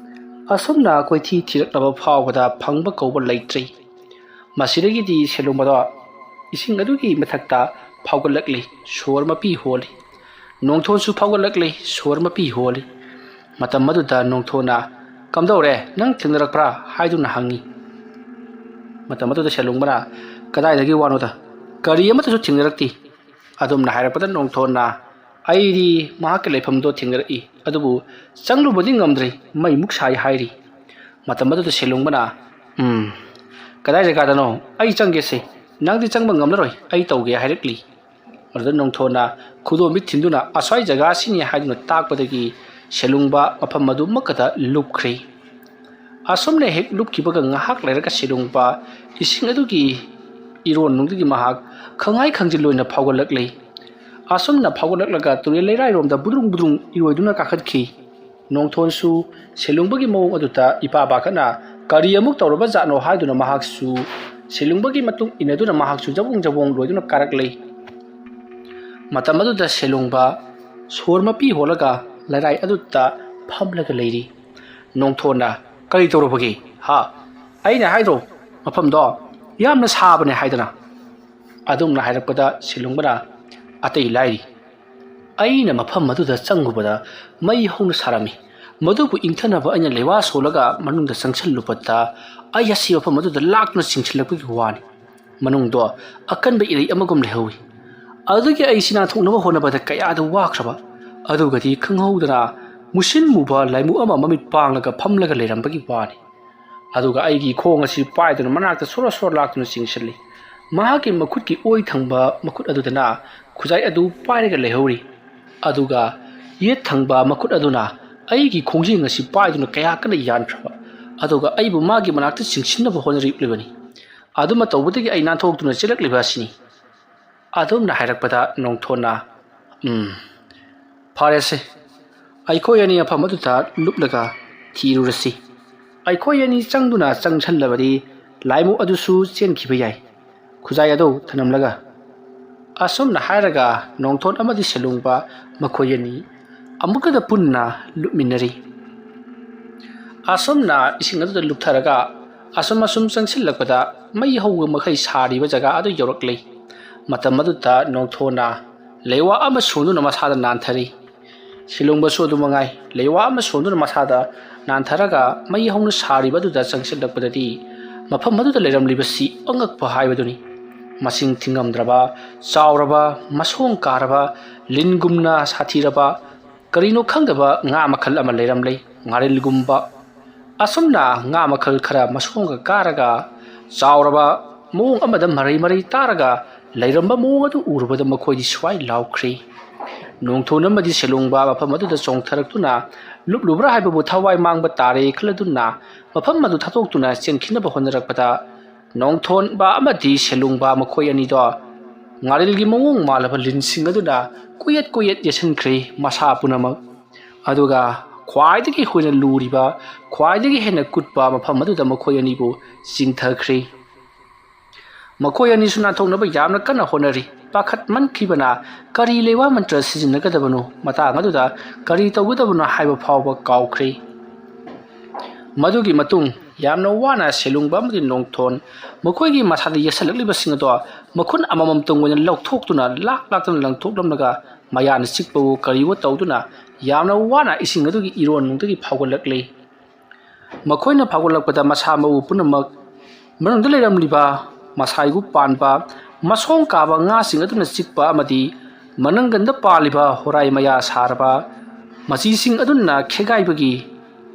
ꯑꯁꯨꯝꯅ ꯀꯣꯏꯊꯤ ꯊꯤꯔꯛꯂꯕ ꯐꯥꯎꯕꯗ ꯐꯪꯕ ꯀꯧꯕ ꯂꯩꯇ꯭ꯔꯤ꯫ ꯃꯁꯤꯗꯒꯤꯗꯤ ꯁꯦꯂꯨꯡꯕꯗꯣ ꯏꯁꯤꯡ ꯑꯗꯨꯒꯤ ꯃꯊꯛꯇ ꯐꯥꯎꯒꯠꯂꯛꯂꯤ, ꯁꯣꯔ ꯃꯄꯤ ꯍꯣꯜꯂꯤ꯫ ꯅꯣꯡꯊꯣꯟꯁꯨ ꯐꯥꯎꯒꯠꯂꯛꯂꯤ, ꯁꯣꯔ ꯃꯄꯤ ꯍꯣꯜꯂꯤ꯫ ꯃꯇꯝ ꯑꯗꯨꯗ ꯅꯣꯡꯊꯣꯟꯅ, "ꯀꯝꯗꯧꯔꯦ, ꯅꯪ ꯊꯦꯡꯅꯔꯛꯄ꯭ꯔꯥ?" ꯍꯥꯏꯗꯨꯅ ꯍꯪꯉꯤ꯫ ꯃꯇꯝ ꯑꯗꯨꯗ ꯁꯦꯂꯨꯡꯕꯅ, "ꯀꯗꯥꯏꯗꯒꯤ ꯋꯥꯅꯣꯗ? ꯒꯥꯔꯤ ꯑꯃꯠꯇꯁꯨ ꯊꯦꯡꯅꯔꯛꯇꯦ"꯫ ꯑꯗꯨꯝꯅ ꯍꯥꯏꯔꯛꯄꯗ ꯅꯣꯡꯊꯣꯟꯅ, "ꯑꯩꯗꯤ ꯃꯍꯥꯛꯀꯤ ꯂꯩꯐꯝꯗꯣ ꯊꯦꯡꯅꯔꯛꯏ, ꯑꯗꯨꯕꯨ ꯆꯪꯂꯨꯕꯗꯤ ꯉꯝꯗ꯭ꯔꯤ, ꯃꯩꯃꯨꯛ ꯁꯥꯏ" ꯍꯥꯏꯔꯤ꯫ ꯃꯇꯝ ꯑꯗꯨꯗ ꯁꯦꯂꯨꯡꯕꯅ, "ꯎꯝ, ꯀꯗꯥꯏ ꯖꯒꯥꯗꯅꯣ? ꯑꯩ ꯆꯪꯒꯦꯁꯦ꯫ ꯅꯪꯗꯤ ꯆꯪꯕ ꯉꯝꯂꯔꯣꯏ, ꯑꯩ ꯇꯧꯒꯦ" ꯍꯥꯏꯔꯛꯂꯤ꯫ ꯑꯗꯨꯗ ꯅꯣꯡꯊꯣꯟꯅ ꯈꯨꯗꯣꯝꯕꯤ ꯊꯤꯟꯗꯨꯅ ꯑꯁ꯭ꯋꯥꯏ ꯖꯒꯥꯁꯤꯅꯤ ꯍꯥꯏꯗꯨꯅ ꯇꯥꯛꯄꯗꯒꯤ ꯁꯦꯂꯨꯡꯕ ꯃꯐꯝ ꯑꯗꯨꯃꯛꯀꯗ ꯂꯨꯞꯈ꯭ꯔꯦ꯫ ꯑꯁꯨꯝꯅ ꯍꯦꯛ ꯂꯨꯞꯈꯤꯕꯒ ꯉꯥꯏꯍꯥꯛ ꯂꯩꯔꯒ ꯁꯦꯂꯨꯡꯕ ꯏꯁꯤꯡ ꯑꯗꯨꯒꯤ ꯏꯔꯣꯟꯅꯨꯡꯗꯒꯤ ꯃꯍꯥꯛ ꯈꯪꯍꯥꯏ ꯈꯪꯖꯤꯜ ꯑꯣꯏꯅ ꯐꯥꯎꯒꯠꯂꯛꯂꯦ꯫ ꯑꯁꯨꯝꯅ ꯐꯥꯎꯒꯠꯂꯛꯂꯒ ꯇꯨꯔꯦꯜ ꯂꯩꯔꯥꯏꯔꯣꯝꯗ ꯕꯨꯗ꯭ꯔꯨꯡ ꯕꯨꯗ꯭ꯔꯨꯡ ꯏꯔꯣꯏꯗꯨꯅ ꯀꯥꯈꯠꯈꯤ꯫ ꯅꯣꯡꯊꯣꯟꯁꯨ ꯁꯦꯂꯨꯡꯕꯒꯤ ꯃꯑꯣꯡ ꯑꯗꯨꯗ ꯏꯄꯥ ꯄꯥꯈꯠꯅ ꯀꯔꯤ ꯑꯃꯨꯛ ꯇꯧꯔꯕ ꯖꯥꯠꯅꯣ ꯍꯥꯏꯗꯨꯅ ꯃꯍꯥꯛꯁꯨ ꯁꯦꯂꯨꯡꯕꯒꯤ ꯃꯇꯨꯡ ꯏꯟꯅꯗꯨꯅ ꯃꯍꯥꯛꯁꯨ ꯖꯕꯣꯡ ꯖꯕꯣꯡ ꯂꯣꯏꯗꯨꯅ ꯀꯥꯔꯛꯂꯦ꯫ ꯃꯇꯝ ꯑꯗꯨꯗ ꯁꯦꯂꯨꯡꯕ ꯁꯣꯔ ꯃꯄꯤ ꯍꯣꯜꯂꯒ ꯂꯩꯔꯥꯏ ꯑꯗꯨꯗ ꯐꯝꯂꯒ ꯂꯩꯔꯤ꯫ ꯅꯣꯡꯊꯣꯟꯅ, "ꯀꯔꯤ ꯇꯧꯔꯕꯒꯦ? ꯍꯥ? ꯑꯩꯅ ꯍꯥꯏꯗ꯭ꯔꯣ ꯃꯐꯝꯗꯣ ꯌꯥꯝꯅ ꯁꯥꯕꯅꯦ ꯍꯥꯏꯗꯅ?" ꯑꯗꯨꯝꯅ ꯍꯥꯏꯔꯛꯄꯗ ꯁꯦꯂꯨꯡꯕꯅ, "ꯑꯇꯩ ꯂꯥꯏꯔꯤ, ꯑꯩꯅ ꯃꯐꯝ ꯑꯗꯨꯗ ꯆꯪꯉꯨꯕꯗ ꯃꯩ ꯍꯧꯅ ꯁꯥꯔꯝꯃꯤ꯫ ꯃꯗꯨꯕꯨ ꯏꯪꯊꯅꯕ ꯑꯩꯅ ꯂꯩꯋꯥ ꯁꯣꯜꯂꯒ ꯃꯅꯨꯡꯗ ꯆꯪꯁꯤꯜꯂꯨꯕꯗ ꯑꯩ ꯑꯁꯤ ꯃꯐꯝ ꯑꯗꯨꯗ ꯂꯥꯛꯇꯨꯅ ꯆꯤꯡꯁꯤꯜꯂꯛꯄꯒꯤ ꯋꯥꯅꯤ꯫ ꯃꯅꯨꯡꯗꯣ ꯑꯀꯟꯕ ꯏꯔꯩ ꯑꯃꯒꯨꯝ ꯂꯩꯍꯧꯏ꯫ ꯑꯗꯨꯗꯒꯤ ꯑꯩꯁꯤ ꯅꯥꯟꯊꯣꯛꯅꯕ ꯍꯣꯠꯅꯕꯗ ꯀꯌꯥꯗ ꯋꯥꯈ꯭ꯔꯕ꯫ ꯑꯗꯨꯒꯗꯤ ꯈꯪꯍꯧꯗꯅ ꯃꯨꯁꯤꯟ ꯃꯨꯕ ꯂꯥꯏꯃꯨ ꯑꯃ ꯃꯃꯤꯠ ꯄꯥꯡꯂꯒ ꯐꯝꯂꯒ ꯂꯩꯔꯝꯕꯒꯤ ꯋꯥꯅꯤ꯫ ꯑꯗꯨꯒ ꯑꯩꯒꯤ ꯈꯣꯡ ꯑꯁꯤ ꯄꯥꯏꯗꯨꯅ ꯃꯅꯥꯛꯇ ꯁꯣꯔꯣ ꯁꯣꯔꯣ ꯂꯥꯛꯇꯨꯅ ꯆꯤꯡꯁꯤꯜꯂꯤ꯫ ꯃꯍꯥꯛꯀꯤ ꯃꯈꯨꯠꯀꯤ ꯑꯣꯏ ꯊꯪꯕ ꯃꯈꯨꯠ ꯑꯗꯨꯗꯅ ꯈꯨꯖꯥꯏ ꯑꯗꯨ ꯄꯥꯏꯔꯒ ꯂꯩꯍꯧꯔꯤ꯫ ꯑꯗꯨꯒ ꯌꯦꯠ ꯊꯪꯕ ꯃꯈꯨꯠ ꯑꯗꯨꯅ ꯑꯩꯒꯤ ꯈꯣꯡꯖꯦꯡ ꯑꯁꯤ ꯄꯥꯏꯗꯨꯅ ꯀꯌꯥ ꯀꯟꯅ ꯌꯥꯟꯈ꯭ꯔꯕ, ꯑꯗꯨꯒ ꯑꯩꯕꯨ ꯃꯥꯒꯤ ꯃꯅꯥꯛꯇ ꯆꯤꯡꯁꯤꯟꯅꯕ ꯍꯣꯠꯅꯔꯛꯂꯤꯕꯅꯤ꯫ ꯑꯗꯨꯃ ꯇꯧꯕꯗꯒꯤ ꯑꯩ ꯅꯥꯟꯊꯣꯛꯇꯨꯅ ꯆꯦꯜꯂꯛꯂꯤꯕ ꯑꯁꯤꯅꯤ꯫ ꯑꯗꯨꯝꯅ ꯍꯥꯏꯔꯛꯄꯗ ꯅꯣꯡꯊꯣꯟꯅ, "ꯎꯝ, ꯐꯔꯦꯁꯦ, ꯑꯩꯈꯣꯏ ꯑꯅꯤ ꯃꯐꯝ ꯑꯗꯨꯗ ꯂꯨꯞꯂꯒ ꯊꯤꯔꯨꯔꯁꯤ꯫ ꯑꯩꯈꯣꯏ ꯑꯅꯤ ꯆꯪꯗꯨꯅ ꯆꯪꯁꯜꯂꯕꯗꯤ ꯂꯥꯏꯃꯨ ꯑꯗꯨꯁꯨ ꯆꯦꯟꯈꯤꯕ ꯌꯥꯏ꯫ ꯈꯨꯖꯥꯏ ꯑꯗꯨ ꯊꯅꯝꯂꯒ"꯫ ꯑꯁꯨꯝꯅ ꯍꯥꯏꯔꯒ ꯅꯣꯡꯊꯣꯟ ꯑꯃꯗꯤ ꯁꯦꯂꯨꯡꯕ ꯃꯈꯣꯏ ꯑꯅꯤ ꯑꯃꯨꯛꯀꯗ ꯄꯨꯟꯅ ꯂꯨꯞꯃꯤꯟꯅꯔꯤ꯫ ꯑꯁꯨꯝꯅ ꯏꯁꯤꯡ ꯑꯗꯨꯗ ꯂꯨꯞꯊꯔꯒ ꯑꯁꯨꯝ ꯑꯁꯨꯝ ꯆꯪꯁꯤꯜꯂꯛꯄꯗ ꯃꯩ ꯍꯧꯕ ꯃꯈꯩ ꯁꯥꯔꯤꯕ ꯖꯒꯥ ꯑꯗꯨ ꯌꯧꯔꯛꯂꯦ꯫ ꯃꯇꯝ ꯑꯗꯨꯗ ꯅꯣꯡꯊꯣꯟꯅ ꯂꯩꯋꯥ ꯑꯃ ꯁꯣꯟꯗꯨꯅ ꯃꯁꯥꯗ ꯅꯥꯟꯊꯔꯤ꯫ ꯁꯤꯂꯣꯡꯕꯁꯨ ꯑꯗꯨ ꯃꯉꯥꯏ, ꯂꯩꯋꯥ ꯑꯃ ꯁꯣꯟꯗꯨꯅ ꯃꯁꯥꯗ ꯅꯥꯟꯊꯔꯒ ꯃꯩ ꯍꯧꯅ ꯁꯥꯔꯤꯕ ꯑꯗꯨꯗ ꯆꯪꯁꯤꯜꯂꯛꯄꯗꯗꯤ ꯃꯐꯝ ꯑꯗꯨꯗ ꯂꯩꯔꯝꯂꯤꯕꯁꯤ ꯑꯉꯛꯄ ꯍꯥꯏꯕꯗꯨꯅꯤ꯫ ꯃꯁꯤꯡ ꯊꯤꯉꯝꯗ꯭ꯔꯕ, ꯆꯥꯎꯔꯕ, ꯃꯁꯣꯡ ꯀꯥꯔꯕ, ꯂꯤꯟꯒꯨꯝꯅ ꯁꯥꯊꯤꯔꯕ, ꯀꯔꯤꯅꯣ ꯈꯪꯗꯕ ꯉꯥ ꯃꯈꯜ ꯑꯃ ꯂꯩꯔꯝꯂꯦ, ꯉꯥꯔꯤꯜꯒꯨꯝꯕ꯫ ꯑꯁꯨꯝꯅ ꯉꯥ ꯃꯈꯜ ꯈꯔ ꯃꯁꯣꯡꯒ ꯀꯥꯔꯒ ꯆꯥꯎꯔꯕ ꯃꯑꯣꯡ ꯑꯃꯗ ꯃꯔꯩ ꯃꯔꯩ ꯇꯥꯔꯒ ꯂꯩꯔꯝꯕ ꯃꯑꯣꯡ ꯑꯗꯨ ꯎꯔꯨꯕꯗ ꯃꯈꯣꯏꯗꯤ ꯁ꯭ꯋꯥꯏ ꯂꯥꯎꯈ꯭ꯔꯦ꯫ ꯅꯣꯡꯊꯣꯟ ꯑꯃꯗꯤ ꯁꯦꯂꯨꯡꯕ ꯃꯐꯝ ꯑꯗꯨꯗ ꯆꯣꯡꯊꯔꯛꯇꯨꯅ ꯂꯨꯞꯂꯨꯕ꯭ꯔꯥ ꯍꯥꯏꯕꯕꯨ ꯊꯋꯥꯏ ꯃꯥꯡꯕ ꯇꯥꯔꯦ ꯈꯜꯂꯗꯨꯅ ꯃꯐꯝ ꯑꯗꯨ ꯊꯥꯗꯣꯛꯇꯨꯅ ꯆꯦꯟꯈꯤꯅꯕ ꯍꯣꯠꯅꯔꯛꯄꯗ ꯅꯣꯡꯊꯣꯟꯕ ꯑꯃꯗꯤ ꯁꯦꯂꯨꯡꯕ ꯃꯈꯣꯏ ꯑꯅꯤꯗꯣ ꯉꯥꯔꯤꯜꯒꯤ ꯃꯑꯣꯡ ꯃꯥꯜꯂꯕ ꯂꯤꯟꯁꯤꯡ ꯑꯗꯨꯅ ꯀꯣꯏꯌꯦꯠ ꯀꯣꯏꯌꯦꯠ ꯌꯦꯠꯁꯤꯟꯈ꯭ꯔꯦ ꯃꯁꯥ ꯄꯨꯝꯅꯃꯛ꯫ ꯑꯗꯨꯒ ꯈ꯭ꯋꯥꯏꯗꯒꯤ ꯍꯦꯟꯅ ꯂꯨꯔꯤꯕ, ꯈ꯭ꯋꯥꯏꯗꯒꯤ ꯍꯦꯟꯅ ꯀꯨꯠꯄ ꯃꯐꯝ ꯑꯗꯨꯗ ꯃꯈꯣꯏ ꯑꯅꯤꯕꯨ ꯆꯤꯡꯊꯈ꯭ꯔꯦ꯫ ꯃꯈꯣꯏ ꯑꯅꯤꯁꯨ ꯅꯥꯟꯊꯣꯛꯅꯕ ꯌꯥꯝꯅ ꯀꯟꯅ ꯍꯣꯠꯅꯔꯤ꯫ ꯄꯥꯈꯠꯃꯟꯈꯤꯕꯅ ꯀꯔꯤ ꯂꯩꯋꯥ ꯃꯟꯇ꯭ꯔ ꯁꯤꯖꯤꯟꯅꯒꯗꯕꯅꯣ, ꯃꯇꯥꯡ ꯑꯗꯨꯗ ꯀꯔꯤ ꯇꯧꯒꯗꯕꯅꯣ ꯍꯥꯏꯕ ꯐꯥꯎꯕ ꯀꯥꯎꯈ꯭ꯔꯦ꯫ ꯃꯗꯨꯒꯤ ꯃꯇꯨꯡ ꯌꯥꯝꯅ ꯋꯥꯅ ꯁꯦꯂꯨꯡꯕ ꯑꯃꯗꯤ ꯅꯣꯡꯊꯣꯟ ꯃꯈꯣꯏꯒꯤ ꯃꯁꯥꯗ ꯌꯦꯠꯁꯜꯂꯛꯂꯤꯕꯁꯤꯡ ꯑꯗꯣ ꯃꯈꯨꯟ ꯑꯃꯃꯝꯇꯪ ꯑꯣꯏꯅ ꯂꯧꯊꯣꯛꯇꯨꯅ ꯂꯥꯛ ꯂꯥꯛꯇꯨꯅ ꯂꯪꯊꯣꯛꯂꯝꯂꯒ ꯃꯌꯥꯅ ꯆꯤꯛꯄꯕꯨ ꯀꯔꯤꯕꯨ ꯇꯧꯗꯨꯅ ꯌꯥꯝꯅ ꯋꯥꯅ ꯏꯁꯤꯡ ꯑꯗꯨꯒꯤ ꯏꯔꯣꯟꯅꯨꯡꯗꯒꯤ ꯐꯥꯎꯒꯠꯂꯛꯂꯤ꯫ ꯃꯈꯣꯏꯅ ꯐꯥꯎꯒꯠꯂꯛꯄꯗ ꯃꯁꯥ ꯃꯎ ꯄꯨꯝꯅꯃꯛ ꯃꯅꯨꯡꯗ ꯂꯩꯔꯝꯂꯤꯕ ꯃꯁꯥꯏꯒꯨ ꯄꯥꯟꯕ ꯃꯁꯣꯡ ꯀꯥꯕ ꯉꯥꯁꯤꯡ ꯑꯗꯨꯅ ꯆꯤꯛꯄ ꯑꯃꯗꯤ ꯃꯅꯪꯒꯟꯗ ꯄꯥꯜꯂꯤꯕ ꯍꯣꯔꯥꯏ ꯃꯌꯥ ꯁꯥꯔꯕ ꯃꯆꯤꯁꯤꯡ ꯑꯗꯨꯅ ꯈꯦꯒꯥꯏꯕꯒꯤ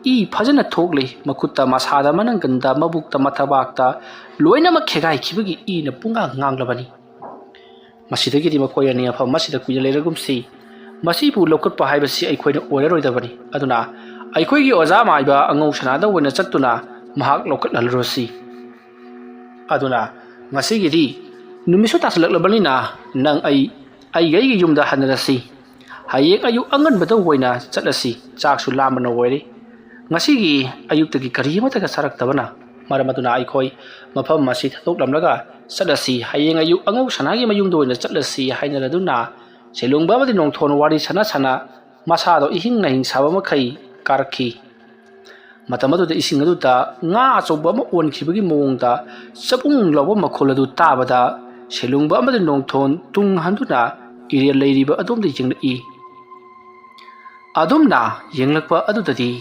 ꯏ ꯐꯖꯅ ꯊꯣꯛꯂꯤ꯫ ꯃꯈꯨꯠꯇ, ꯃꯁꯥꯗ, ꯃꯅꯪꯒꯟꯗ, ꯃꯕꯨꯛꯇ, ꯃꯊꯕꯥꯛꯇ ꯂꯣꯏꯅꯃꯛ ꯈꯦꯒꯥꯏꯈꯤꯕꯒꯤ ꯏꯅ ꯄꯨꯡꯉꯥꯡ ꯉꯥꯡꯂꯕꯅꯤ꯫ ꯃꯁꯤꯗꯒꯤꯗꯤ ꯃꯈꯣꯏ ꯑꯅꯤ ꯃꯐꯝ ꯑꯁꯤꯗ ꯀꯨꯏꯅ ꯂꯩꯔꯒꯨꯝꯁꯤ꯫ ꯃꯁꯤꯕꯨ ꯂꯧꯈꯠꯄ ꯍꯥꯏꯕꯁꯤ ꯑꯩꯈꯣꯏꯅ ꯑꯣꯏꯔꯔꯣꯏꯗꯕꯅꯤ꯫ ꯑꯗꯨꯅ ꯑꯩꯈꯣꯏꯒꯤ ꯑꯣꯖꯥ ꯃꯥꯏꯕ ꯑꯉꯧ ꯁꯅꯥꯗ ꯑꯣꯏꯅ ꯆꯠꯇꯨꯅ ꯃꯍꯥꯛ ꯂꯧꯈꯠꯍꯜꯂꯨꯔꯁꯤ꯫ ꯑꯗꯨꯅ ꯉꯁꯤꯒꯤꯗꯤ ꯅꯨꯃꯤꯠꯁꯨ ꯇꯥꯁꯤꯜꯂꯛꯂꯕꯅꯤꯅ ꯅꯪ ꯑꯩ ꯑꯩꯒꯤ ꯑꯩꯒꯤ ꯌꯨꯝꯗ ꯍꯟꯅꯔꯁꯤ꯫ ꯍꯌꯦꯡ ꯑꯌꯨꯛ ꯑꯉꯟꯕꯗ ꯑꯣꯏꯅ ꯆꯠꯂꯁꯤ꯫ ꯆꯥꯛꯁꯨ ꯂꯥꯝꯕꯅ ꯑꯣꯏꯔꯦ꯫ ꯉꯁꯤꯒꯤ ꯑꯌꯨꯛꯇꯒꯤ ꯀꯔꯤ ꯑꯃꯠꯇꯒ ꯆꯥꯔꯛꯇꯕꯅ ꯃꯔꯝ ꯑꯗꯨꯅ ꯑꯩꯈꯣꯏ ꯃꯐꯝ ꯑꯁꯤ ꯊꯥꯗꯣꯛꯂꯝꯂꯒ ꯆꯠꯂꯁꯤ꯫ ꯍꯌꯦꯡ ꯑꯌꯨꯛ ꯑꯉꯧ ꯁꯅꯥꯒꯤ ꯃꯌꯨꯝꯗ ꯑꯣꯏꯅ ꯆꯠꯂꯁꯤ ꯍꯥꯏꯅꯔꯗꯨꯅ ꯁꯦꯂꯨꯡꯕ ꯑꯃꯗꯤ ꯅꯣꯡꯊꯣꯟ ꯋꯥꯔꯤ ꯁꯥꯟꯅ ꯁꯥꯟꯅ ꯃꯁꯥꯗꯣ ꯏꯍꯤꯡ ꯅꯥꯍꯤꯡ ꯁꯥꯕ ꯃꯈꯩ ꯀꯥꯔꯛꯈꯤ꯫ ꯃꯇꯝ ꯑꯗꯨꯗ ꯏꯁꯤꯡ ꯑꯗꯨꯗ ꯉꯥ ꯑꯆꯧꯕ ꯑꯃ ꯑꯣꯟꯈꯤꯕꯒꯤ ꯃꯑꯣꯡꯗ ꯆꯕꯨꯡ ꯂꯥꯎꯕ ꯃꯈꯣꯜ ꯑꯗꯨ ꯇꯥꯕꯗ ꯁꯦꯂꯨꯡꯕ ꯑꯃꯗꯤ ꯅꯣꯡꯊꯣꯟ ꯇꯨꯡ ꯍꯟꯗꯨꯅ ꯏꯔꯦꯜ ꯂꯩꯔꯤꯕ ꯑꯗꯣꯝꯗ ꯌꯦꯡꯂꯛꯏ꯫ ꯑꯗꯨꯝꯅ ꯌꯦꯡꯂꯛꯄ ꯑꯗꯨꯗꯗꯤ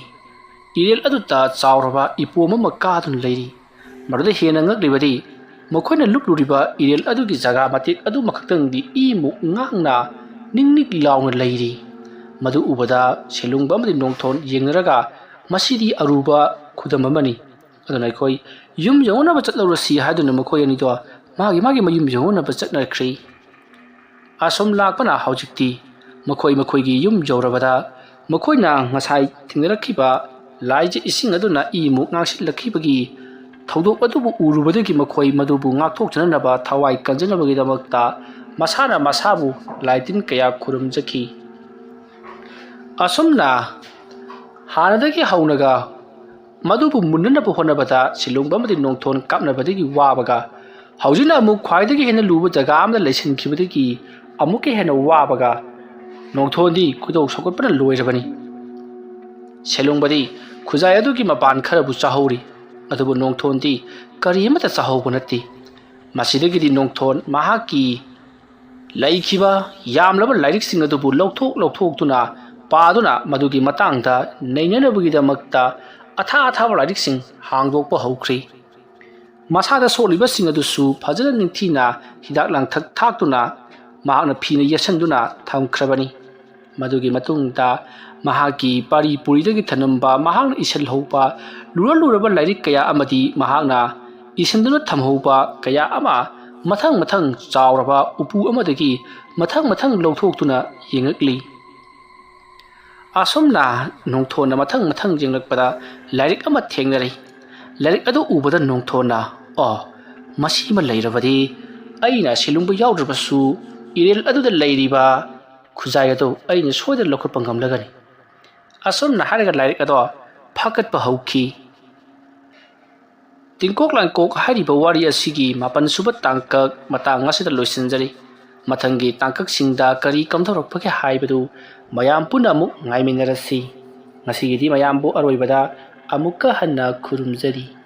ꯏꯔꯦꯜ ꯑꯗꯨꯗ ꯆꯥꯎꯔꯕ ꯏꯄꯣꯝ ꯑꯃ ꯀꯥꯗꯨꯅ ꯂꯩꯔꯤ꯫ ꯃꯗꯨꯗ ꯍꯦꯟꯅ ꯉꯛꯂꯤꯕꯗꯤ ꯃꯈꯣꯏꯅ ꯂꯨꯞꯂꯨꯔꯤꯕ ꯏꯔꯦꯜ ꯑꯗꯨꯒꯤ ꯖꯒꯥ ꯃꯇꯦꯛ ꯑꯗꯨꯃꯈꯛꯇꯪꯗꯤ ꯏꯃꯨꯛ ꯉꯥꯡꯅ ꯅꯤꯛ ꯅꯤꯛ ꯂꯥꯎꯅ ꯂꯩꯔꯤ꯫ ꯃꯗꯨ ꯎꯕꯗ ꯁꯦꯂꯨꯡꯕ ꯑꯃꯗꯤ ꯅꯣꯡꯊꯣꯟ ꯌꯦꯡꯅꯔꯒ, "ꯃꯁꯤꯗꯤ ꯑꯔꯨꯕ ꯈꯨꯗꯝ ꯑꯃꯅꯤ꯫ ꯑꯗꯨꯅ ꯑꯩꯈꯣꯏ ꯌꯨꯝ ꯌꯧꯅꯅꯕ ꯆꯠꯂꯧꯔꯁꯤ" ꯍꯥꯏꯗꯨꯅ ꯃꯈꯣꯏ ꯑꯅꯤꯗꯣ ꯃꯥꯒꯤ ꯃꯥꯒꯤ ꯃꯌꯨꯝ ꯌꯧꯅꯅꯕ ꯆꯠꯅꯈ꯭ꯔꯤ꯫ ꯑꯁꯨꯝ ꯂꯥꯛꯄꯅ ꯍꯧꯖꯤꯛꯇꯤ ꯃꯈꯣꯏ ꯃꯈꯣꯏꯒꯤ ꯌꯨꯝ ꯌꯧꯔꯕꯗ ꯃꯈꯣꯏꯅ ꯉꯁꯥꯏ ꯊꯦꯡꯅꯔꯛꯈꯤꯕ ꯂꯥꯏꯖ ꯏꯁꯤꯡ ꯑꯗꯨꯅ ꯏꯃꯨꯛ ꯉꯥꯡꯁꯤꯜꯂꯛꯈꯤꯕꯒꯤ ꯊꯧꯗꯣꯛ ꯑꯗꯨꯕꯨ ꯎꯔꯨꯕꯗꯒꯤ ꯃꯈꯣꯏ ꯃꯗꯨꯕꯨ ꯉꯥꯛꯊꯣꯛꯆꯅꯅꯕ ꯊꯋꯥꯏ ꯀꯟꯖꯅꯕꯒꯤꯗꯃꯛꯇ ꯃꯁꯥꯅ ꯃꯁꯥꯕꯨ ꯂꯥꯏꯇꯤꯟ ꯀꯌꯥ ꯈꯨꯔꯨꯝꯖꯈꯤ꯫ ꯑꯁꯨꯝꯅ ꯍꯥꯟꯅꯗꯒꯤ ꯍꯧꯅꯒ ꯃꯗꯨꯕꯨ ꯃꯨꯟꯅꯅꯕ ꯍꯣꯠꯅꯕꯗ ꯁꯤꯂꯣꯡꯕ ꯑꯃꯗꯤ ꯅꯣꯡꯊꯣꯟ ꯀꯥꯞꯅꯕꯗꯒꯤ ꯋꯥꯕꯒ, ꯍꯧꯖꯤꯛꯅ ꯑꯃꯨꯛ ꯈ꯭ꯋꯥꯏꯗꯒꯤ ꯍꯦꯟꯅ ꯂꯨꯕ ꯖꯒꯥ ꯑꯃꯗ ꯂꯩꯁꯤꯟꯈꯤꯕꯗꯒꯤ ꯑꯃꯨꯛꯀ ꯍꯦꯟꯅ ꯋꯥꯕꯒ, ꯅꯣꯡꯊꯣꯟꯗꯤ ꯈꯣꯏꯗꯧ ꯁꯥꯎꯒꯠꯄꯅ ꯂꯣꯏꯔꯕꯅꯤ꯫ ꯁꯦꯂꯨꯡꯕꯗꯤ ꯈꯨꯖꯥꯏ ꯑꯗꯨꯒꯤ ꯃꯄꯥꯟ ꯈꯔꯕꯨ ꯆꯥꯍꯧꯔꯤ, ꯑꯗꯨꯕꯨ ꯅꯣꯡꯊꯣꯟꯗꯤ ꯀꯔꯤ ꯑꯃꯠꯇ ꯆꯥꯍꯧꯕ ꯅꯠꯇꯦ꯫ ꯃꯁꯤꯗꯒꯤꯗꯤ ꯅꯣꯡꯊꯣꯟ ꯃꯍꯥꯛꯀꯤ ꯂꯩꯈꯤꯕ ꯌꯥꯝꯂꯕ ꯂꯥꯏꯔꯤꯛꯁꯤꯡ ꯑꯗꯨꯕꯨ ꯂꯧꯊꯣꯛ ꯂꯧꯊꯣꯛꯇꯨꯅ ꯄꯥꯗꯨꯅ ꯃꯗꯨꯒꯤ ꯃꯇꯥꯡꯗ ꯅꯩꯅꯅꯕꯒꯤꯗꯃꯛꯇ ꯑꯊꯥ ꯑꯊꯥꯕ ꯂꯥꯏꯔꯤꯛꯁꯤꯡ ꯍꯥꯡꯗꯣꯛꯄ ꯍꯧꯈ꯭ꯔꯤ꯫ ꯃꯁꯥꯗ ꯁꯣꯛꯂꯤꯕꯁꯤꯡ ꯑꯗꯨꯁꯨ ꯐꯖꯅ ꯅꯤꯡꯊꯤꯅ ꯍꯤꯗꯥꯛ ꯂꯥꯡꯊꯛ ꯊꯥꯛꯇꯨꯅ ꯃꯍꯥꯛꯅ ꯐꯤꯅ ꯌꯦꯠꯁꯟꯗꯨꯅ ꯊꯝꯈ꯭ꯔꯕꯅꯤ꯫ ꯃꯗꯨꯒꯤ ꯃꯇꯨꯡꯗ ꯃꯍꯥꯛꯀꯤ ꯄꯥꯔꯤ ꯄꯨꯔꯤꯗꯒꯤ ꯊꯅꯝꯕ, ꯃꯍꯥꯛꯅ ꯏꯁꯤꯜꯍꯧꯕ ꯂꯨꯔ ꯂꯨꯔꯕ ꯂꯥꯏꯔꯤꯛ ꯀꯌꯥ ꯑꯃꯗꯤ ꯃꯍꯥꯛꯅ ꯏꯁꯤꯟꯗꯨꯅ ꯊꯝꯍꯧꯕ ꯀꯌꯥ ꯑꯃ ꯃꯊꯪ ꯃꯊꯪ ꯆꯥꯎꯔꯕ ꯎꯄꯨ ꯑꯃꯗꯒꯤ ꯃꯊꯪ ꯃꯊꯪ ꯂꯧꯊꯣꯛꯇꯨꯅ ꯌꯦꯡꯉꯛꯂꯤ꯫ ꯑꯁꯨꯝꯅ ꯅꯣꯡꯊꯣꯟꯅ ꯃꯊꯪ ꯃꯊꯪ ꯌꯦꯡꯂꯛꯄꯗ ꯂꯥꯏꯔꯤꯛ ꯑꯃ ꯊꯦꯡꯅꯔꯦ꯫ ꯂꯥꯏꯔꯤꯛ ꯑꯗꯨ ꯎꯕꯗ ꯅꯣꯡꯊꯣꯟꯅ, "ꯑꯣ, ꯃꯁꯤꯃ ꯂꯩꯔꯕꯗꯤ ꯑꯩꯅ ꯁꯤꯂꯨꯡꯕ ꯌꯥꯎꯗ꯭ꯔꯕꯁꯨ ꯏꯔꯦꯜ ꯑꯗꯨꯗ ꯂꯩꯔꯤꯕ ꯈꯨꯖꯥꯏ ꯑꯗꯨ ꯑꯩꯅ ꯁꯣꯏꯗꯅ ꯂꯧꯈꯠꯄ ꯉꯝꯂꯒꯅꯤ"꯫ ꯑꯁꯨꯝꯅ ꯍꯥꯏꯔꯒ ꯂꯥꯏꯔꯤꯛ ꯑꯗꯣ ꯐꯥꯀꯠꯄ ꯍꯧꯈꯤ꯫ ꯇꯤꯡꯀꯣꯛ ꯂꯥꯡꯀꯣꯛ ꯍꯥꯏꯔꯤꯕ ꯋꯥꯔꯤ ꯑꯁꯤꯒꯤ ꯃꯥꯄꯟ ꯁꯨꯕ ꯇꯥꯡꯀꯛ ꯃꯇꯥꯡ ꯑꯁꯤꯗ ꯂꯣꯏꯁꯤꯟꯖꯔꯤ꯫ ꯃꯊꯪꯒꯤ ꯇꯥꯡꯀꯛꯁꯤꯡꯗ ꯀꯔꯤ ꯀꯝꯗꯧꯔꯛꯄꯒꯦ ꯍꯥꯏꯕꯗꯨ ꯃꯌꯥꯝ ꯄꯨꯟꯅ ꯑꯃꯨꯛ ꯉꯥꯏꯃꯤꯟꯅꯔꯁꯤ꯫ ꯉꯁꯤꯒꯤꯗꯤ ꯃꯌꯥꯝꯕꯨ ꯑꯔꯣꯏꯕꯗ ꯑꯃꯨꯛꯀ ꯍꯟꯅ ꯈꯨꯔꯨꯝꯖꯔꯤ꯫